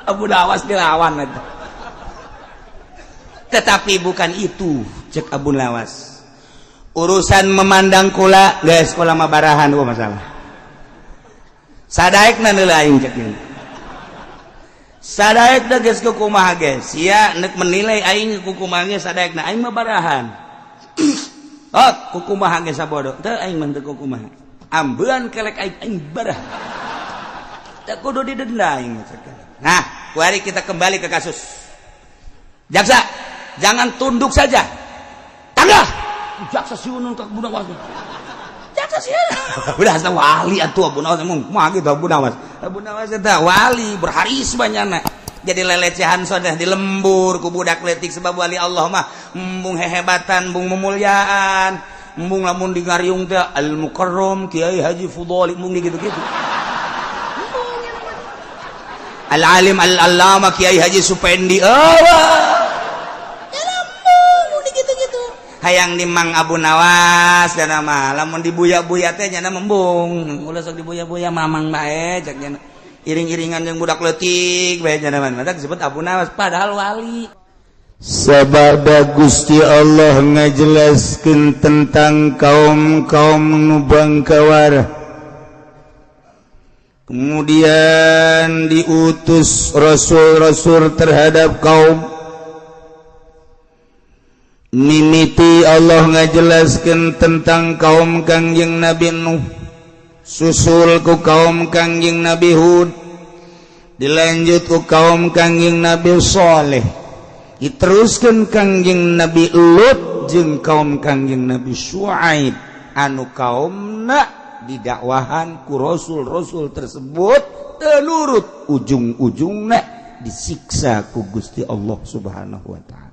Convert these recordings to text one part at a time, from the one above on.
Abu Nawas dilawan eta. Tetapi bukan itu cek Abu Nawas. Urusan memandang kula, geus kula mah barahan, euweuh masalah. Sadaekna heula aing cek ieu. Sadaekna geus kumaha ge. Sia nek menilai aing kukumaha ge sadaekna, aing mah barahan. Oh, kukumaha ge sabodo. Teu, aing mah teu kukumaha. Ambean kelek aing, aing barah. Teu kudu didenda aing. Nah, mari kita kembali ke kasus. Jaksa, jangan tunduk saja. Tangga. Jaksa siunun ka Abu Nawas. Jaksa sieun. Udah asa wali atuh Abu Nawas, emang kumaha gitu Abu Nawas. Abu Nawas eta wali berharisma nyana. Jadi lelecehan sudah di lembur ku budak leutik, sebab wali Allah mah embung hehebatan, embung memuliaan, embung lamun di ngariung teh Al Mukarram Kiai Haji Fudhali, embung di gitu-gitu. Al Alim Al Allama Kiai Haji Supendi. Oh, gitu-gitu. Hayang dimang Abu Nawas dan mah lamun dibuya-buya teh nyana embung. Ulah sok dibuya-buya, mamang bae cek nyana. Iring-iringan yang budak leutik bae nyana mah. Mata disebut Abu Nawas padahal wali. Sabada Gusti Allah ngajelaskeun tentang kaum-kaum nu bangkawara. Kemudian diutus rasul-rasul terhadap kaum mimiti. Allah ngajelaskan tentang kaum Kangjeng Nabi Nuh, susul ku kaum Kangjeng Nabi Hud, dilanjut ku kaum Kangjeng Nabi Saleh, diteruskan Kangjeng Nabi Lut jeung kaum Kangjeng Nabi Syuaib, anu kaumna didakwahan ku rasul-rasul tersebut teu nurut, ujung-ujungna disiksa ku Gusti Allah Subhanahu wa Ta'ala.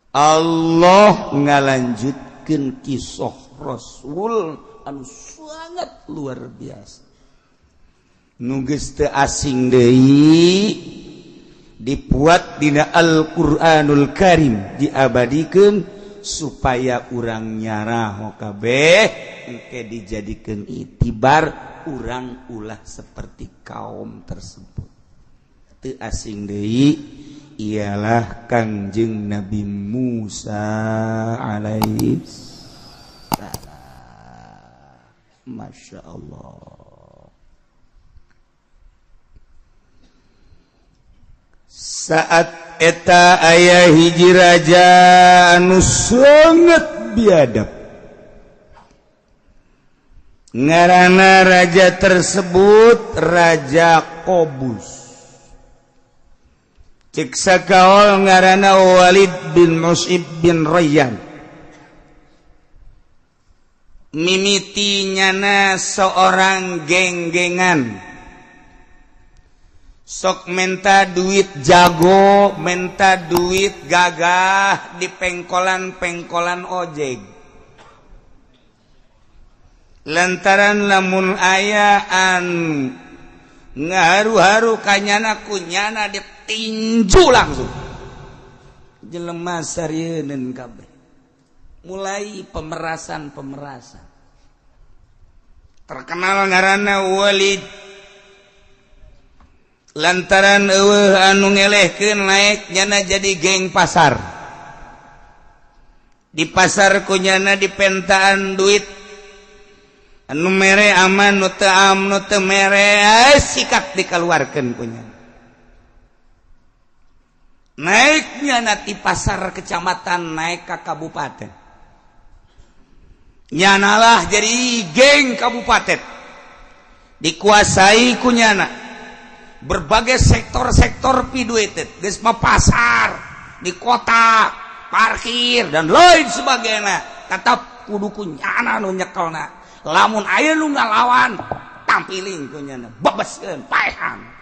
Allah ngalanjutkan kisah Rasul anu sangat luar biasa, nu geus teu asing deui dibuat dina Al-Qur'anul Karim, diabadikeun supaya urang nyaraho kabeh, engke dijadikeun itibar urang ulah seperti kaum tersebut. Teu asing deui, ialah Kangjeng Nabi Musa alaihi salam. Masya Allah, saat eta aya hiji raja anu sangat biadab. Ngaranna raja tersebut Raja Kobus. Cek sakaol ngaranna Walid bin Mus'ib bin Rayyan. Mimiti nyana seorang geng-gengan, sok menta duit jago, menta duit gagah di pengkolan-pengkolan ojek, lantaran lamun ayaan ngaharu-haru kanyana, kunyana ditinju langsung. Jelema sarieun kabeh, mulai pemerasan-pemerasan. Terkenal ngaranna Walid lantaran euweuh anu ngelehkeun, naik nyana jadi geng pasar. Di pasar kunyana dipentaan duit, anu mere aman, nu teu am, nu teu mere sikat dikeluarkeun kunyana. Naiknya nanti pasar kecamatan, naik ke kabupaten, nyanalah jadi geng kabupaten, dikuasai kunyana berbagai sektor-sektor piduited. Geus mah pasar di kota, parkir, dan lain sebagainya, tetap kudu kunyana nu nyekelna. Lamun aya nu ngalawan, tampiling kunyana, bebeskeun, paehan.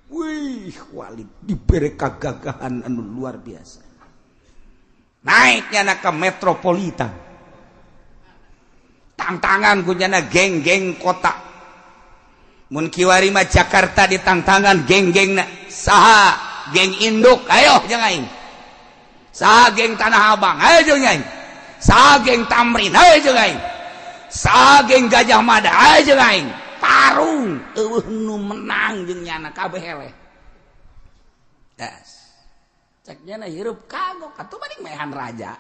Wih, Walid diberi kegagahan anu luar biasa. Naiknya ke metropolitan, tangtangan kunyana geng-geng kota. Mun kiwari mah Jakarta ditangtangan geng-geng. Saha geng induk, ayo jeung aing. Saha geng Tanah Abang, ayo jeung aing. Saha geng Tamrin, ayo jeung aing. Saha geng Gajah Mada, ayo jeung aing. Tarung eueuh nu menang jeung nyana kabeh eleh. Das. Cek nyana hirup kagok atuh mending mehan raja.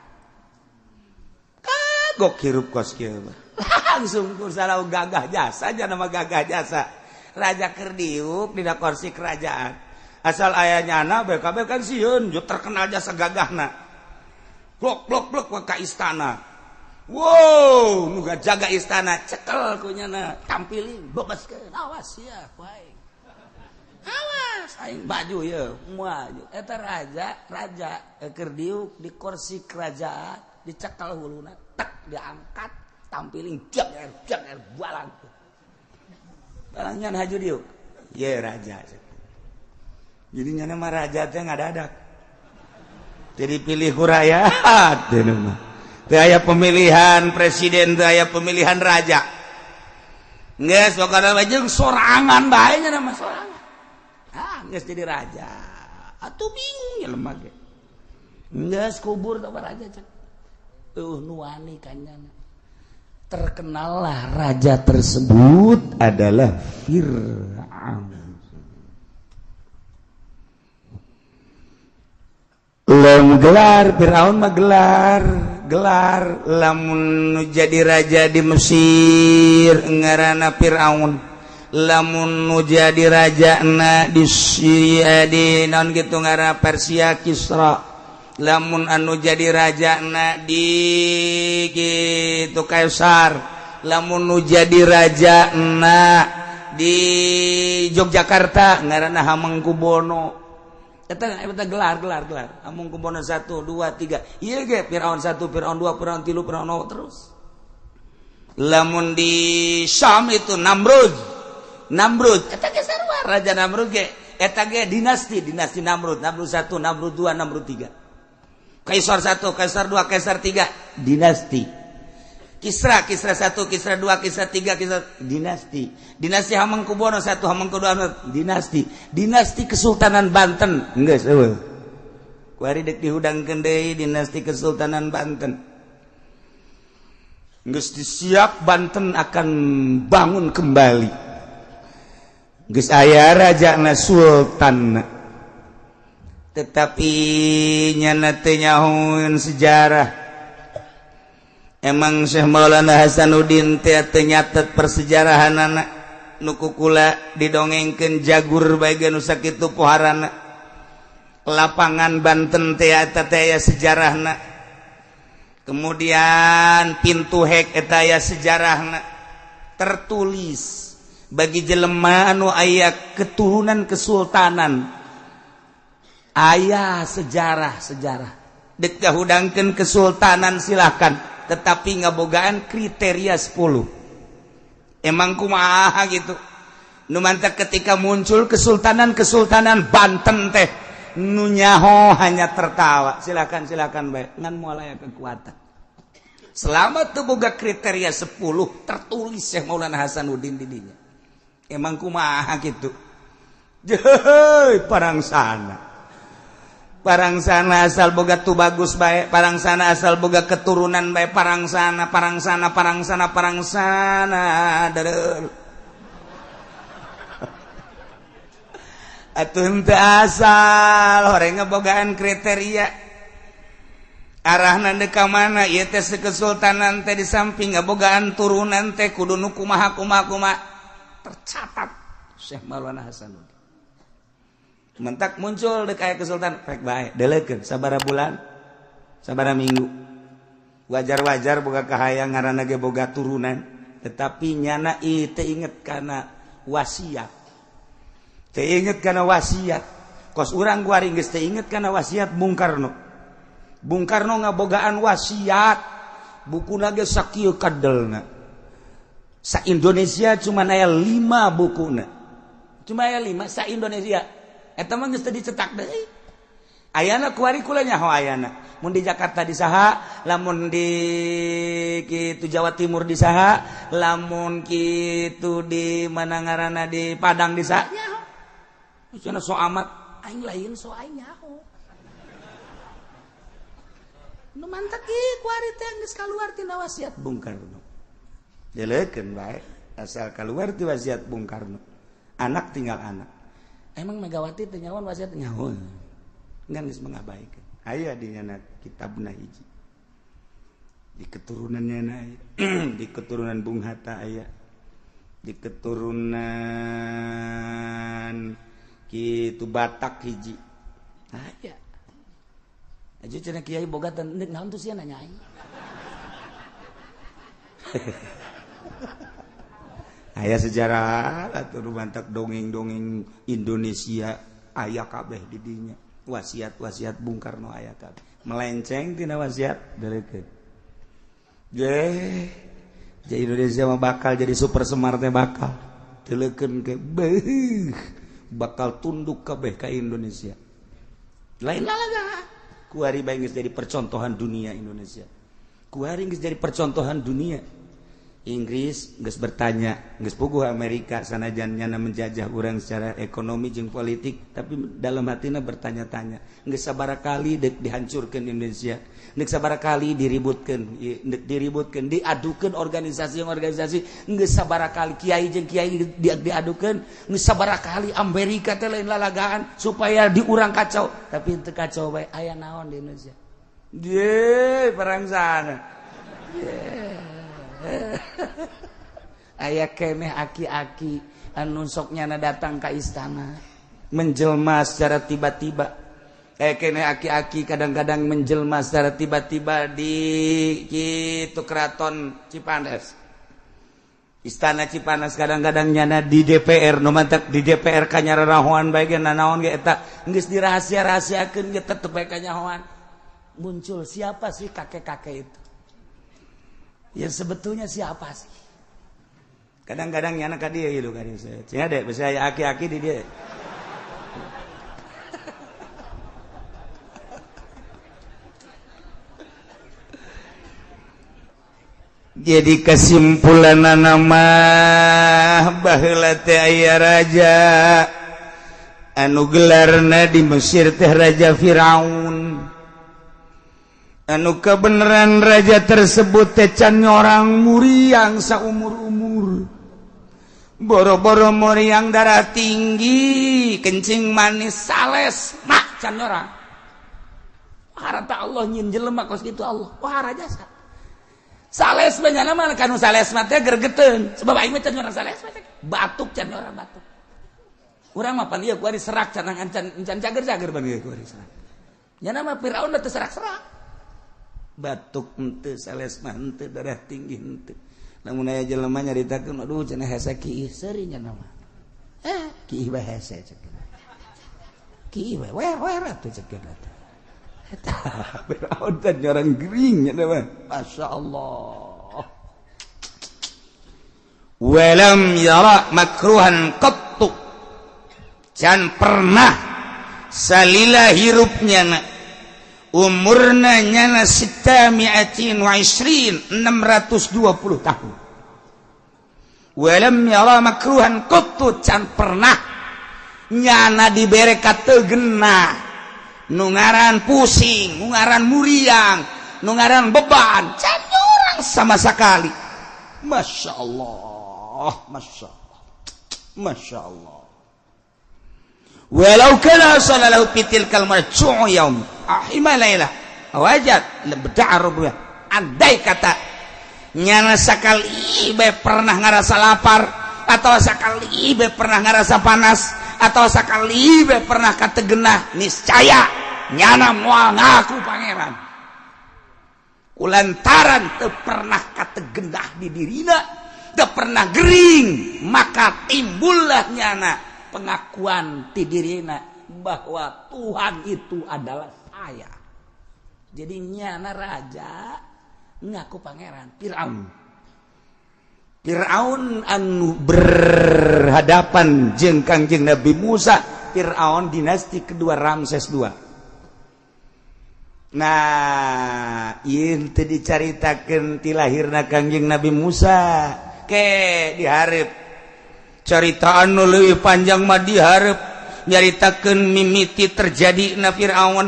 Kagok hirup kos kieu mah. Langsung kursalau gagah jasa aja nama gagah jasa. Raja keur diuk dina kursi kerajaan. Asal aya nyana BKB kan sieun terkenal jasa gagahna. Blok blok blok ka istana. Wow, nu jaga istana cekel ku nyana tampilin bebaskeun awas sia ku aing. Awas aing baju ye, maju. Eta raja keur diuk di kursi kerajaan dicekel huluna tek diangkat tampilin jager jager balang. Balangnya haju diuk. Ye raja. Jadi nyana mah raja teh ngadadak. Jadi pilih ku rakyat teh mah. Teu aya pemilihan presiden, teu aya pemilihan raja. Geus pokona mah jeung sorangan bae nya mah sorangan. Ah, geus jadi raja. Atuh bingung ya lemah ge. Geus kubur teh raja cek. Eueuh nu wani ka nyana. Terkenallah raja tersebut adalah Fir'aun. Lamun gelar Fir'aun mah gelar lamun nu jadi raja di Mesir ngaranna Fir'aun, lamun nu jadi rajana di Syria di naon kitu ngaranna Persia Kisra, lamun anu jadi rajana di kitu Kaisar, lamun nu jadi rajana di Yogyakarta ngaranna Hamengkubuwono. Eta gelar Hamengkubuwono 1 2 3. Ieu ge Firaun 1, Firaun 2, Firaun 3, Firaun 4 terus. Lamun di Syam itu Namrud. Eta ge sarua raja Namrud ge. Eta ge dinasti Namrud, Namrud 1, Namrud 2, Namrud 3. Kaisar 1, Kaisar 2, Kaisar 3, dinasti. Kisra, Kisra 1, Kisra 2, Kisra 3, Kisra dinasti. Dinasti Hamengkubuwono 1, Hamengkubuwono dinasti. Dinasti Kesultanan Banten. Geus eueuh. Kuari deuk dihudangkeun deui dinasti Kesultanan Banten. Geus disiap Banten akan bangun kembali. Geus aya rajana sultan. Tetapi nyana teu nyahoeun sejarah. Emang Syekh Maulana Hasanuddin teh teu nyatet persejarahanana nu kukula didongengkeun jagur bae ge nu sakitu poharana. Lapangan Banten teh eta teh aya sejarahna. Kemudian pintu hek eta aya sejarahna. Tertulis bagi jelema anu aya keturunan kesultanan. Aya sejarah-sejarah. Dek kahudangkeun kesultanan silakan, tetapi ngabogaan kriteria 10. Emang kumaha gitu. Nu mantak ketika muncul kesultanan-kesultanan Banten teh nu nyaho hanya tertawa. Silakan bae ngan moal aya kekuatan. Selama teu boga kriteria 10 tertulis Syekh Maulana Hasanuddin di dinya. Emang kumaha gitu. Jeuh parang sana. Parang sana asal boga tu bagus bae, parang sana asal boga keturunan bae, parang sana, parang sana, parang sana, parang sana. Deureuh. Atuh henteu asal horeng ngebogaan kriteria. Arahna deuk ka mana ieu teh sekesultanan teh di samping ngebogaan turunan teh kudu nu kumaha kumaha kumaha tercatat Syekh Maulana Hasanuddin. Mentak muncul dek aya kesultanan rek bae deleukeun sabaraha bulan sabaraha minggu wajar-wajar boga kahayang ngaranna ge boga turunan tetapi nyana ieu teu inget kana wasiat teu inget kana wasiat kos urang kuari geus teu inget kana wasiat Bung Karno. Bung Karno ngabogaan wasiat bukuna ge sakieu kadelna sa Indonesia cuma aya 5 bukuna cuma aya 5 sa Indonesia. Eta mah geus teu dicetak deui. Ayana kuari kula nyaho ayana. Mun di Jakarta di saha, lamun di kitu Jawa Timur di saha, lamun kitu di mana ngaranna di Padang di saha nyaho. Cenah so amat aing lain so aing nyaho. Nu mantak ieu kuari teh geus kaluar tina wasiat Bung Karno. Deleukeun bae. Asal keluar ti wasiat Bung Karno. Anak tinggal anak. Emang Megawati teh nyawan wasiat nyawa. Ngan geus mengabaikan. Aya di nyana kitabna hiji. Di keturunannya na aya. Di keturunan Bung Hatta aya. Di keturunan kitu Batak hiji. Aya. Aja cenah kiai boga teh naon tuh sia nanya aing. Aya sejarah atuh mantak dongeng-dongeng Indonesia aya kabeh di dinya. Wasiat-wasiat Bung Karno aya kabeh. Melenceng tina wasiat deukeut. Ge, jadi Indonesia mah bakal jadi super smart teh bakal. Teulekeun ke beuh bakal tunduk kabeh ka Indonesia. Lain lalaga. Kuari bae geus jadi percontohan dunia Indonesia. Kuari geus jadi percontohan dunia. Inggris geus bertanya, geus puguh Amerika sanajan nyana menjajah urang secara ekonomi jeung politik, tapi dalam hatina bertanya-tanya, geus sabaraha kali deuk dihancurkeun Indonesia, geus sabaraha kali diributkeun, diributkeun, diadukeun organisasi-organisasi, geus sabaraha kali kiai jeung kiai diadukeun, geus sabaraha kali Amerika teh lain lalagaan supaya diurang kacau, tapi henteu kacau bae aya naon di Indonesia. Ye, perang sana. Aya keneh aki-aki anu sok nyana datang ka istana menjelma secara tiba-tiba. Aya keneh aki-aki kadang-kadang menjelma secara tiba-tiba di kitu keraton Cipanas. Istana Cipanas kadang-kadang nyana di DPR nu mantak di DPR ka nyararahoan bae ge nanaon ge eta geus dirahasia-rahasiakeun ge tetep bae kanyahoan. Muncul siapa sih kakek-kakek itu? Ya sebetulnya siapa sih? Kadang-kadang nyana ka dia gitu kan saya. Cenah dek bisa aya aki-aki di dia. Jadi kesimpulan nama baheula teh aya raja anu gelarna di Mesir teh Raja Firaun. Anu kebenaran raja tersebut teh can nyorang muriang saumur-umur. Boro-boro muriang darah tinggi, kencing manis sales, mak can nyorang. Harta Allah nyin jelema kos kitu Allah. Wah raja sa. Sales banyana mah kanu sales mah teh gergeteun. Sebab aing mah can nyorang sales mah teh. Batuk can nyorang batuk. Urang mah pan ieu kuari serak can can cager-cager pan ieu kuari serak. Nyana mah Firaun teh serak-serak. Batuk henteu sales mah henteu darah tinggi henteu. Lamun aya jelema nyaritakeun aduh cenah hese kiih seuri nya mah. Kiih bae hese cek. Kiih bae wer-wer atuh cek eta. Eta Firaun teh nyorang gering nya mah. Masyaallah. Walam yara makruhan qattu. Can pernah salila hirupnya na. Umurna nyana 620 620 tahun. Walam yara makruhan qattu can pernah nyana dibere kategenah nu ngaran pusing, nu ngaran muriang, nu ngaran beban, can orang sama sekali. Masya Allah, Masya Allah, Masya Allah. Walau kana sallallahu fitil kalmar yaum ahima laila wajat lebda rubuh. Andai kata nyana sakali bae pernah ngarasa lapar atau sakali bae pernah ngarasa panas atau sakali bae pernah kategenah, niscaya nyana moal ngaku pangeran. Kulantaran teu pernah kategenah di dirina, teu pernah gering, maka timbullah nyana pengakuan ti dirina bahwa Tuhan itu adalah saya. Jadi nyana raja ngaku pangeran Firaun. Firaun anu berhadapan jeung Kangjeng Nabi Musa, Firaun dinasti kedua Ramses II. Nah, ieu teu dicaritakeun ti lahirna Kangjeng Nabi Musa. Ke dihareup carita anu leuwih panjang mah dihareup nyaritakeun mimiti terjadina Firaun,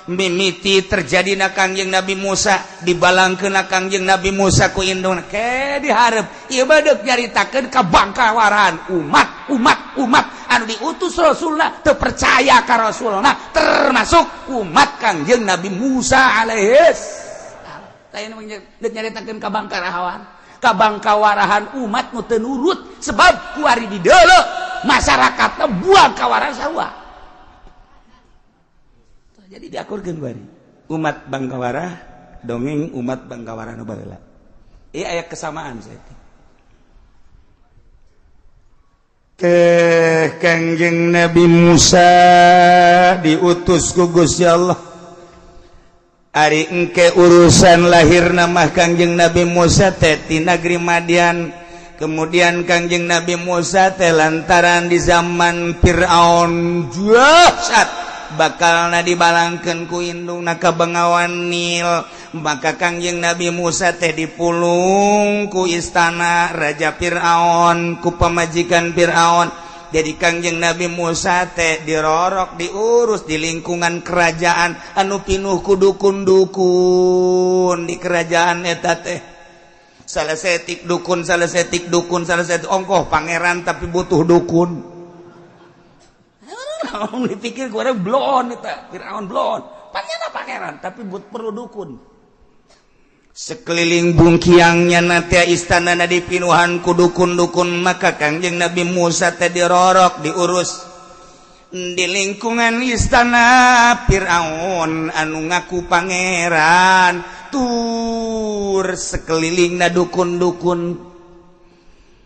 Mimiti terjadi na Kangjeng Nabi Musa, dibalangkeun na Kangjeng Nabi Musa ku indungna ke dihareup. Ieu badeuk nyaritakeun kabangkawarahan umat umat umat anu diutus Rasulna teu percaya ka Rasulna, termasuk umat Kangjeng Nabi Musa alaihis. Lain deuk nyaritakeun kabangkawarahan umat nu teu nurut, sebab kuari di deuleu masyarakatna buang kawarahan sarua. Jadi diakurkeun kuari umat bangkawara dongeng umat bangkawara nu baheula. Ieu aya kesamaan saeutik. Teh Kangjeng Nabi Musa diutus ku Gusti Allah. Ari engke urusan lahirna mah Kangjeng Nabi Musa teh ti negeri Madian. Kemudian Kangjeng Nabi Musa teh lantaran di zaman Fir'aun dahsyat bakalna dibalangkeun ku indungna ka Bengawan Nil. Maka Kangjeng Nabi Musa teh dipulung ku istana Raja Fir'aun, ku pamajikan Fir'aun. Jadi Kangjeng Nabi Musa teh dirorok, diurus di lingkungan kerajaan anu pinuh ku dukun-dukun di kerajaan eta teh. Salah setik dukun, salah setik dukun, salah setik ongkoh pangeran tapi butuh dukun. Dipikir gue bloon eta, Fir'aun bloon. Pangeran pangeran tapi perlu dukun. Sekeliling bungkiangnya nanti istana na dipinuhan ku dukun-dukun, maka Kangjeng Nabi Musa teh dirorok, diurus di lingkungan istana Fir'aun anu ngaku pangeran, tur sekelilingna dukun-dukun.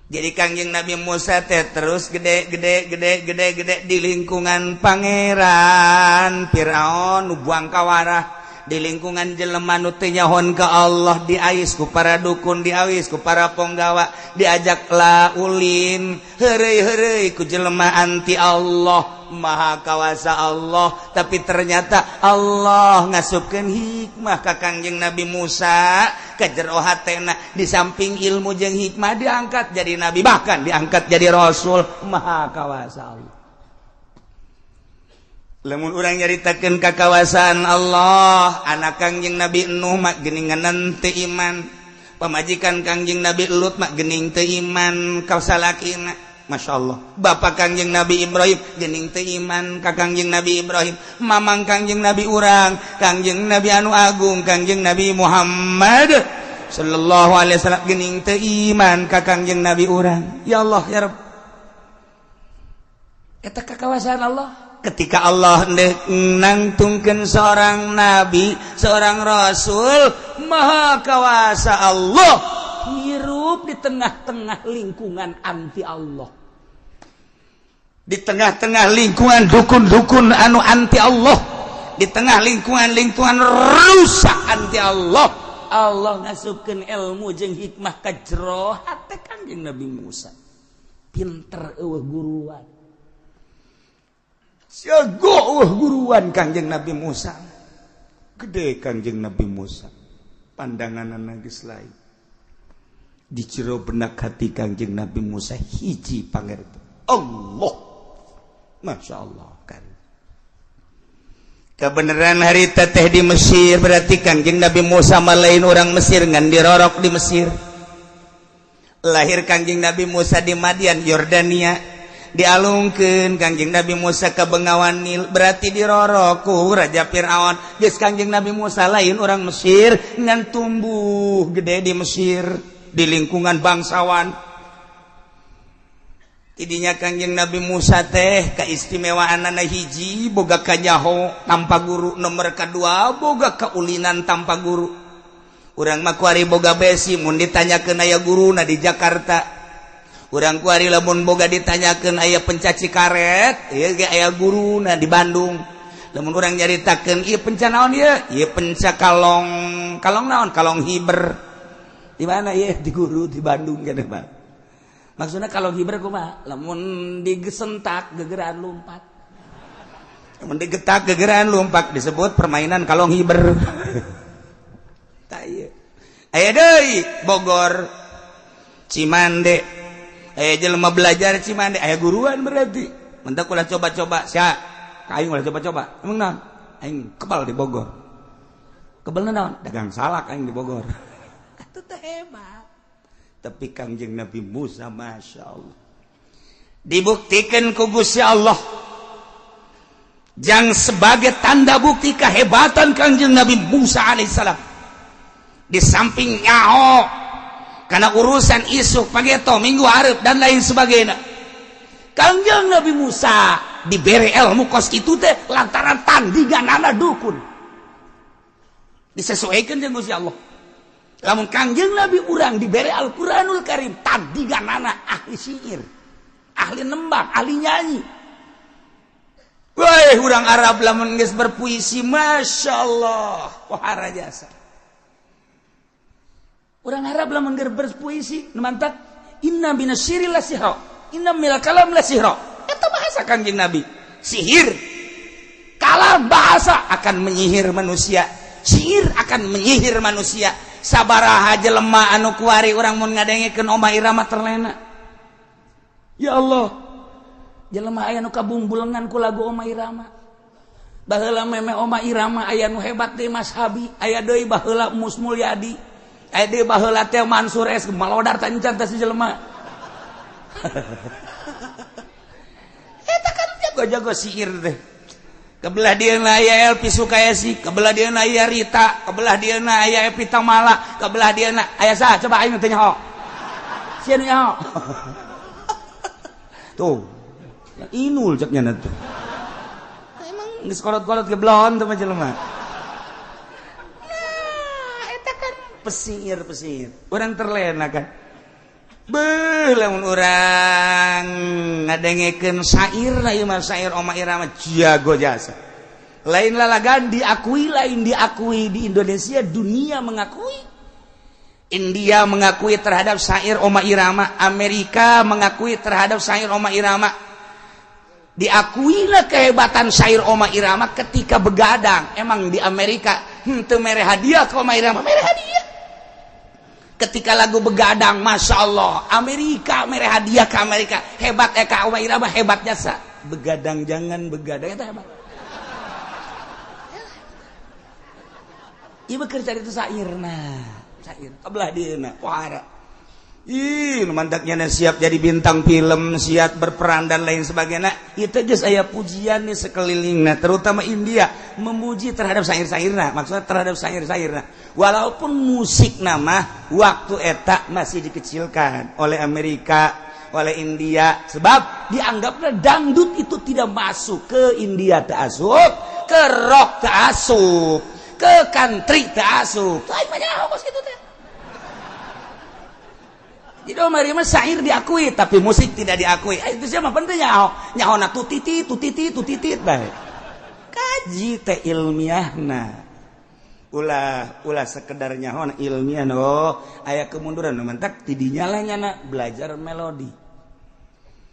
Jadi Kangjeng Nabi Musa teh terus gede gede gede gede gede di lingkungan pangeran Fir'aun nu buang kawarah, di lingkungan jelema nu teu nyahoan ka Allah, diais ku para dukun, diawis ku para ponggawa, diajak la ulin, heureuy-heureuy ku jelema anti Allah, maha kawasa Allah. Tapi ternyata Allah ngasupkeun hikmah ka Kangjeng Nabi Musa ka jero hatena. Di samping ilmu jeung hikmah diangkat jadi nabi, bahkan diangkat jadi rasul. Maha kawasa Allah. Lamun urang nyaritakeun kakawasaan Allah, anak Kangjeng Nabi Nuh mah geuningan teu iman, pamajikan Kangjeng Nabi Lut mah geuning teu iman ka salakina. Masya Allah. Bapak Kangjeng Nabi Ibrahim geuning teu iman ka Kangjeng Nabi Ibrahim, mamang Kangjeng Nabi urang, Kangjeng Nabi anu agung, Kangjeng Nabi Muhammad sallallahu alaihi wasallam geuning teu iman ka Kangjeng Nabi urang. Ya Allah ya Rabb. Eta kakawasaan Allah. Ketika Allah nangtungkeun seorang nabi, seorang rasul, maha kawasa Allah hirup di tengah-tengah lingkungan anti Allah, di tengah-tengah lingkungan dukun-dukun anu anti Allah, di tengah lingkungan-lingkungan rusak anti Allah. Allah ngasupkeun ilmu jeung hikmah ka jero hate Kangjeng Nabi Musa. Pinter eueuh guruan, jago eueuh guruan Kangjeng Nabi Musa. Gede Kangjeng Nabi Musa, pandanganna geus lain. Di jero benak hati Kangjeng Nabi Musa hiji pangerti Allah. Masya Allah kan. Kebenaran hari teteh di Mesir, berarti Kangjeng Nabi Musa mah lain orang Mesir ngan dirorok di Mesir. Lahir Kangjeng Nabi Musa di Madian, Yordania. Dialungkeun Kangjeng Nabi Musa ke Bengawan Nil, berarti dirorok ku Raja Fir'aun. Geus Kangjeng Nabi Musa lain orang Mesir ngan tumbuh gede di Mesir, di lingkungan bangsawan. Tidinya Kangjeng Nabi Musa teh keistimewaanana hiji boga kanyaho tanpa guru, nomor kedua boga kaulinan tanpa guru. Urang mah kuari boga besi mun ditanyakeun aya guruna di Jakarta. Urang kuari lamun boga ditanyakeun aya penca Cikaret, ieu ge aya guruna di Bandung. Lamun urang nyaritakeun ieu penca naon ieu? Ieu penca kalong, kalong naon? Kalong hiber. Di mana ieu? Di guru di Bandung keneh Pak. Maksudnya kalau hiber kumaha? Lamun digesentak gegeran lompat. Lamun digetak gegeran lompat disebut permainan kalong hiber. Tah ieu. Aya deui Bogor Cimande. Aya jelema belajar Cimande, aya guruan berarti. Mentak ulah coba-coba sia. Ka aing ulah coba-coba. Emang naon? Aing kebal di Bogor. Kebal naon? Dagang salak aing di Bogor. Atuh teh hebat. Tapi Kangjeng Nabi Musa Masya Allah dibuktikan ku Gusti Allah jang sebagai tanda bukti kehebatan Kangjeng Nabi Musa alaihissalam. Di samping nyaho karena urusan isuk pageto minggu hareup dan lain sebagainya, Kangjeng Nabi Musa diberi ilmu kos kitu teh lantaran tandinganana dukun disesuaikan jeung Gusti Allah. Lamun Kangjeng Nabi urang diberi Al-Qur'anul Karim, tandinganana ahli syair, ahli nembang, ahli nyanyi. Woi, urang Arab lamun geus berpuisi Masya Allah, pohara jasa. Urang Arab lamun geus berpuisi mantak inna minasyiri la sihra, inna minal kalam la sihra. Eta bahasa Kangjeng Nabi. Sihir, kalam bahasa akan menyihir manusia. Sihir akan menyihir manusia. Sabaraha jelema anu kuari urang mun ngadengekeun Oma Irama terlena. Ya Allah, jelema aya nu kabungbulengan ku lagu Oma Irama. Baheula meme Oma Irama aya nu hebat deui Mas Habi, aya deui baheula Mus Mulyadi, aya deui baheula teh Mansur S malodar tancan teh si jelema. Eta kan jago-jago sihir teh. Kebelah dieuna aya Elvi Sukaesi, kebelah dieuna aya Rita, kebelah dieuna aya Epi Tamala, kebelah dieuna aya saha coba aing teh nyaho. Sia nu nyaho. Tuh, yang inul ceknya tuh. Emang geus kolot-kolot geblon tuh mah jelema. Nah, eta kan pesir-pesir. Urang terlena kan. Beuh lamun urang ngadengekeun syair lah ieu mah syair Oma Irama jago jasa. Lain lalagan diakui, lain diakui di Indonesia, dunia mengakui. India mengakui terhadap syair Oma Irama, Amerika mengakui terhadap syair Oma Irama. Diakuilah kehebatan syair Oma Irama ketika begadang. Emang di Amerika henteu mere hadiah ke Oma Irama, mere hadiah. Ketika lagu begadang, Masya Allah, Amerika mere hadiah ke Amerika. Hebat ka Oma Irama, hebat jasa. Begadang jangan begadang itu hebat. Ieu keur cari itu syairna. Syair kebelah dieuna wahara. Ih, mantaknya siap jadi bintang film, siap berperan dan lain sebagainya. Itu geus aya pujian nih sekelilingna, terutama India memuji terhadap syair-syairna, maksudnya terhadap syair-syairna. Walaupun musik nama waktu eta masih dikecilkan oleh Amerika, oleh India, sebab dianggapnya dangdut itu tidak masuk ke India, tak asup, ke rock tak asup, ke country tak asup. Lain banyak kos gitu teh. Jadi Oma Irama syair diakui tapi musik tidak diakui. Itu siapa penting nyaho. Nyaho na tutiti tutiti tutitit bae. Kaji teh ilmiahna. Ulah ulah sekedar nyaho ilmiah oh aya kemunduran mantak tidinya lah nyana belajar melodi.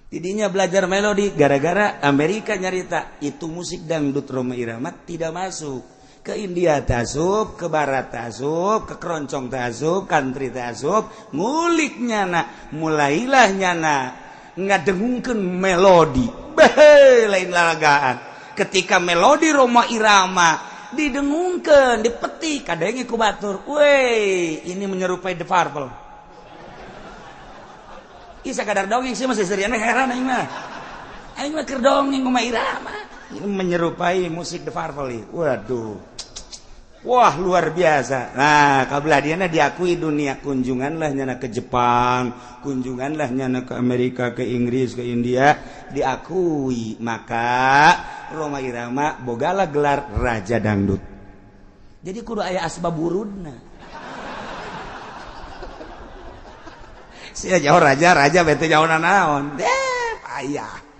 Tidinya belajar melodi gara-gara Amerika nyarita itu musik dangdut Rhoma Irama tidak masuk. Ke India tasup, ke Barat tasup, ke keroncong tasup, country tasup, ngulik nyana, mulailah nyana ngadengungkeun melodi. Beh, lain lalagaan. Ketika melodi Rhoma Irama didengungkeun, dipetik, kadenge ku batur. Weh, ini menyerupai The Purple. Ih sakadar dongeng sih masih seriana heran aing mah. Aing mah keur dongeng Rhoma Irama. Ini menyerupai musik The Purple. Waduh. Wah luar biasa. Nah kabelah diana diakui dunia, kunjunganlah nyana ke Jepang, kunjunganlah nyana ke Amerika, ke Inggris, ke India, diakui. Maka Rhoma Irama bogala gelar Raja Dangdut. Jadi kudu aya asbab wurudna. Sia jauh raja, raja bete jauh nanaon. Payah.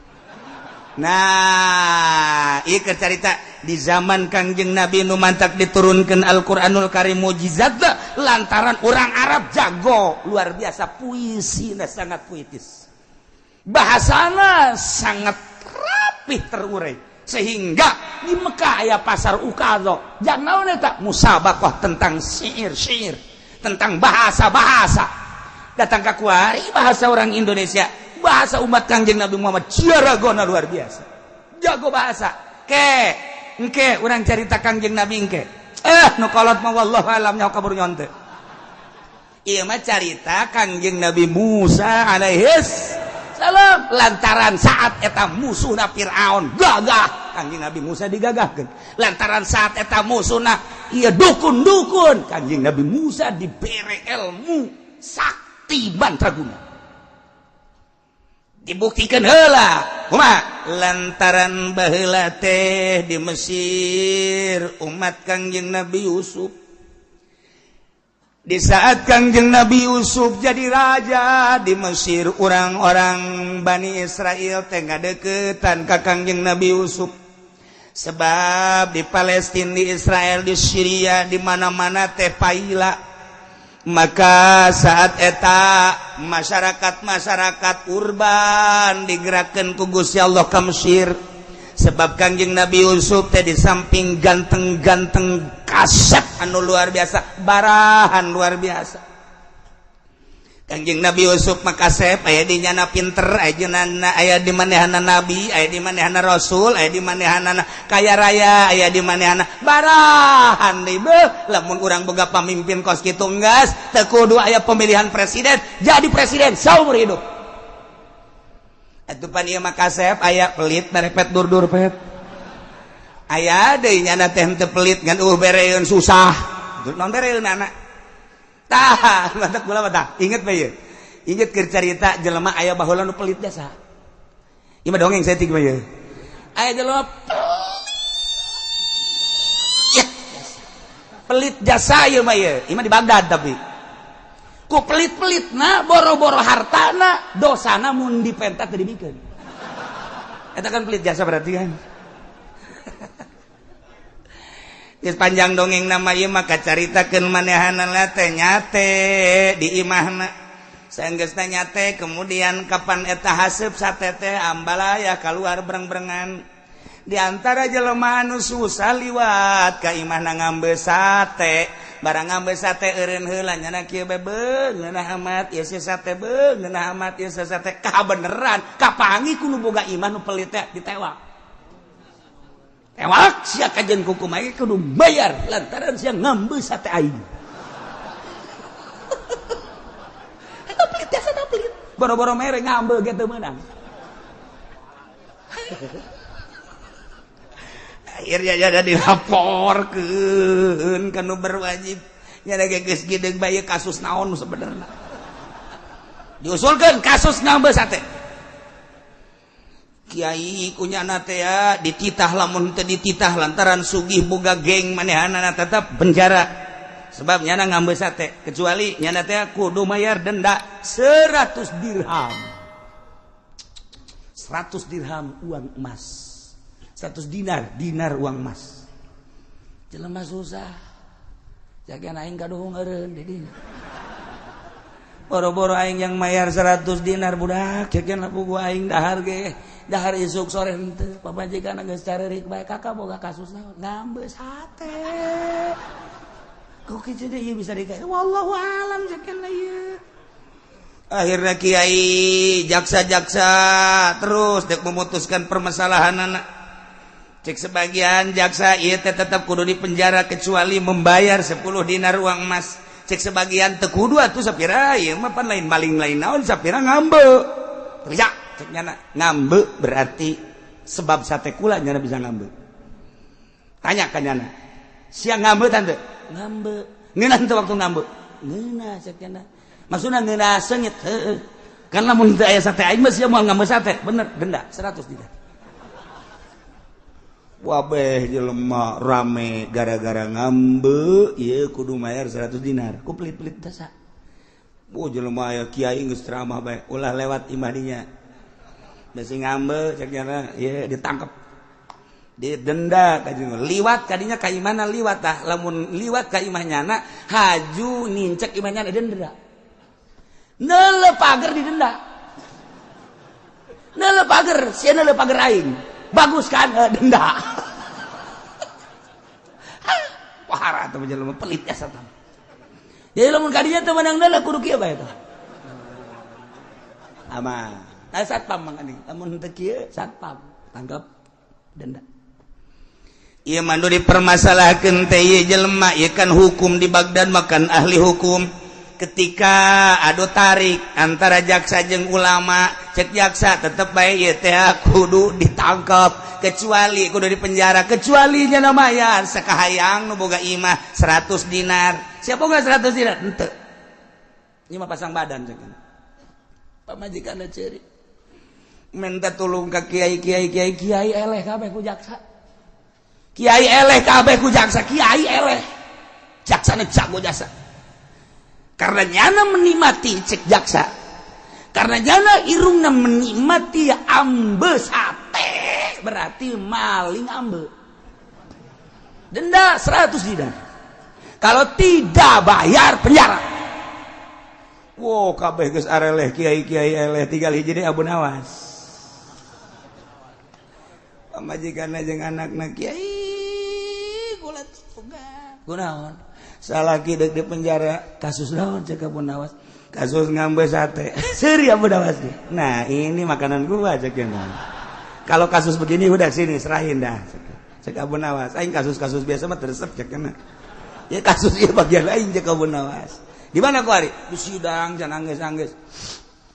Nah, ieu carita di zaman Kangjeng Nabi nu mantak diturunkan Al-Qur'anul Karim mukjizat lantaran orang Arab jago luar biasa puisina sangat puitis. Bahasana sangat rapih terurai sehingga di Mekah aya pasar Ukadho. Jangan naon eta musabaqah tentang syair-syair, tentang bahasa-bahasa. Datang ka kuari bahasa orang Indonesia, bahasa umat Kangjeng Nabi Muhammad jaragona luar biasa. Jago bahasa. Ke Engke urang carita Kangjeng Nabi engke. Nu kolot mah wallahu alam nyaho kabur nyonte. Ieu mah carita Kangjeng Nabi Musa alaihis salam lantaran saat eta musuhna Fir'aun gagah, Kangjeng Nabi Musa digagahkeun. Lantaran saat eta musuhna ieu dukun-dukun, Kangjeng Nabi Musa dibere ilmu sakti mantraguna. Dibuktikan heula kumaha lantaran baheula teh di Mesir umat Kangjeng Nabi Yusuf. Di saat Kangjeng Nabi Yusuf jadi raja di Mesir, orang-orang Bani Israel teh ngadeukeutan ka Kangjeng Nabi Yusuf. Sebab di Palestina, di Israel, di Syria, di mana-mana teh paila. Maka saat eta masyarakat-masyarakat urban digerakkan ku Gusti Allah ka Mesir. Sebab Kangjeng Nabi Yusuf teh di samping ganteng-ganteng kasep anu luar biasa, barahan luar biasa. Kangjeng Nabi Yusuf mah kasep, aya di nyana pinter, aya di nyana, aya di manehana nabi, aya di manehana rasul, aya di manehana kaya raya, aya di manehana barahan deui beuh. Lamun urang boga pamimpin kos kitu enggeus, teu kudu aya pemilihan presiden, jadi presiden saumur hidup. Atuh pan ieu mah kasep aya pelit merepet dur-dur pet. Aya deui nyana teh henteu pelit ngan bereun susah. Non bereun anak. Tah, mantap kula mah tah. Inget bae ieu. Inget keur carita jelema aya baheula nu pelit jasa. Ieu mah dongeng saeutik mah ieu. Aya jelema pelit. Pelit jasa ieu mah ieu. Ieu mah di Baghdad tapi. Ku pelit-pelitna boro-boro hartana, dosana mun dipenta teu dibikeun. Eta kan pelit jasa berarti kan. Geus panjang dongeng nama ieu maka caritakeun manehanana teh nyate di imahna. Saenggeusna nyate kemudian kapan eta haseup sate teh ambalaya kaluar breng-brengan. Di antara jelema anu susah liwat ka imahna ngambe sate. Barang ngambe sate eureun heula nyana kieu bae beung ngeunah amat ieu si sate beung ngeunah amat ieu si sate kabeneran kapangi ku nu boga imah nu pelit teh ditewak. Tewak sia kajen kuku mah kudu bayar lantaran sia ngambe sate aing. Eta pelit jasa pelit. Boro-boro mere ngambe ge teu meunang. Akhirnya jadi dilaporkeun ka nu berwajib. Nya ge geus geudeung bae kasus naon sebenarnya. Diusulkeun kasus ngambe sate. Kiai kunyana teh ya dititah lamun teu dititah lantaran sugih boga geng manehanana tetap penjara. Sebab nyana ngambe sate kecuali nyana teh kudu mayar denda 100 dirham. 100 dirham uang emas. 100 dinar, dinar uang emas. Jelema susah. Jagan aing kaduhung eureun di dinya. Boro-boro aing yang mayar 100 dinar budak, jagan lapu gua aing dahar ge. Dahar isuk sore henteu, pamajikan geus carerik bae kakak boga kasus naon? Ngambe sate. Kok kitu deui ieu bisa dikae? Wallahu alam jagan ieu. Akhirnya kiai jaksa-jaksa terus dek memutuskan permasalahan anak. Cek sebagian jaksa ieu teh tetep kudu di penjara kecuali membayar 10 dinar uang emas. Cek sebagian teu kudu atuh sapira ieu mah pan lain maling lain naon sapira ngambe. Teriak cek nyana ngambe berarti sebab sate kula nyana bisa ngambe. Tanya ka nyana. Sia ngambe tante? Ngambe. Ngeunah teu waktu ngambe? Ngeunah cek nyana. Maksudna ngeunah seungit heueuh. Kan lamun teu aya sate aing mah sia moal ngambe sate. Bener denda 100 dinar. Wabeh jelema rame gara-gara ngambe ieu kudu mayar 100 dinar. Ku pelit-pelit dasa. Bu jelema aya kiai geus ceramah bae ulah lewat imah dinya. Besi ngambe cek nyana ieu ditangkep. Didenda ka liwat kadinya ka imahna liwat tah lamun liwat ka imah nyana haju nincek imah nyana denda. Neuleuh pager didenda. Neuleuh pager, sia neuleuh pager aing. Bagus kan denda. Wahara teh jelema pelit ya satan. Jadi lamun kadinya teu meunang neuleuh kudu kieu bae tah. Aman. Tah satpam mang anjing. Lamun teu kieu satpam tangkap denda. Ieu mah nu dipermasalahkeun teh ieu jelema, ieu kan hukum di Baghdad, makan ahli hukum. Ketika adu tarik antara jaksa jeung ulama, cek jaksa tetep bae ieu teh kudu ditangkap, kecuali kudu dipenjara, kecuali nya mayar sakahayang nu boga imah 100 dinar. Siapa boga 100 dinar? Henteu. Ieu mah pasang badan cek. Pamajikanna ceurik. Minta tulung ka kiai, kiai, kiai, kiai eleh kabeh ku jaksa. Kiai eleh kabeh ku jaksa, kiai eleh. Jaksana jago jasa. Karena nyana menikmati, cek jaksa. Karena nyana irungna menikmati ambe sate, berarti maling ambe. Denda 100 dinar. Kalau tidak bayar, penjara. Wow, kabeh geus areleh, kiai-kiai eleh, tinggal hiji deui, Abu Nawas. Pamajikanna jeung anakna, "Kiai, kula tugas." "Kunaon?" "Salaki dek di penjara." "Kasus naon?" cek Abu Nawas. "Kasus ngambe sate." Seuri Abu Nawas. "Nah, ini makanan gua," cek. "Kalau kasus begini udah sini serahin dah," cek Abu Nawas. "Aing kasus-kasus biasa mah teresep," cek. "Ya kasus ieu bagian lain," cek Abu Nawas. "Di mana kuari?" "Di sidang." Jangan angges-angges.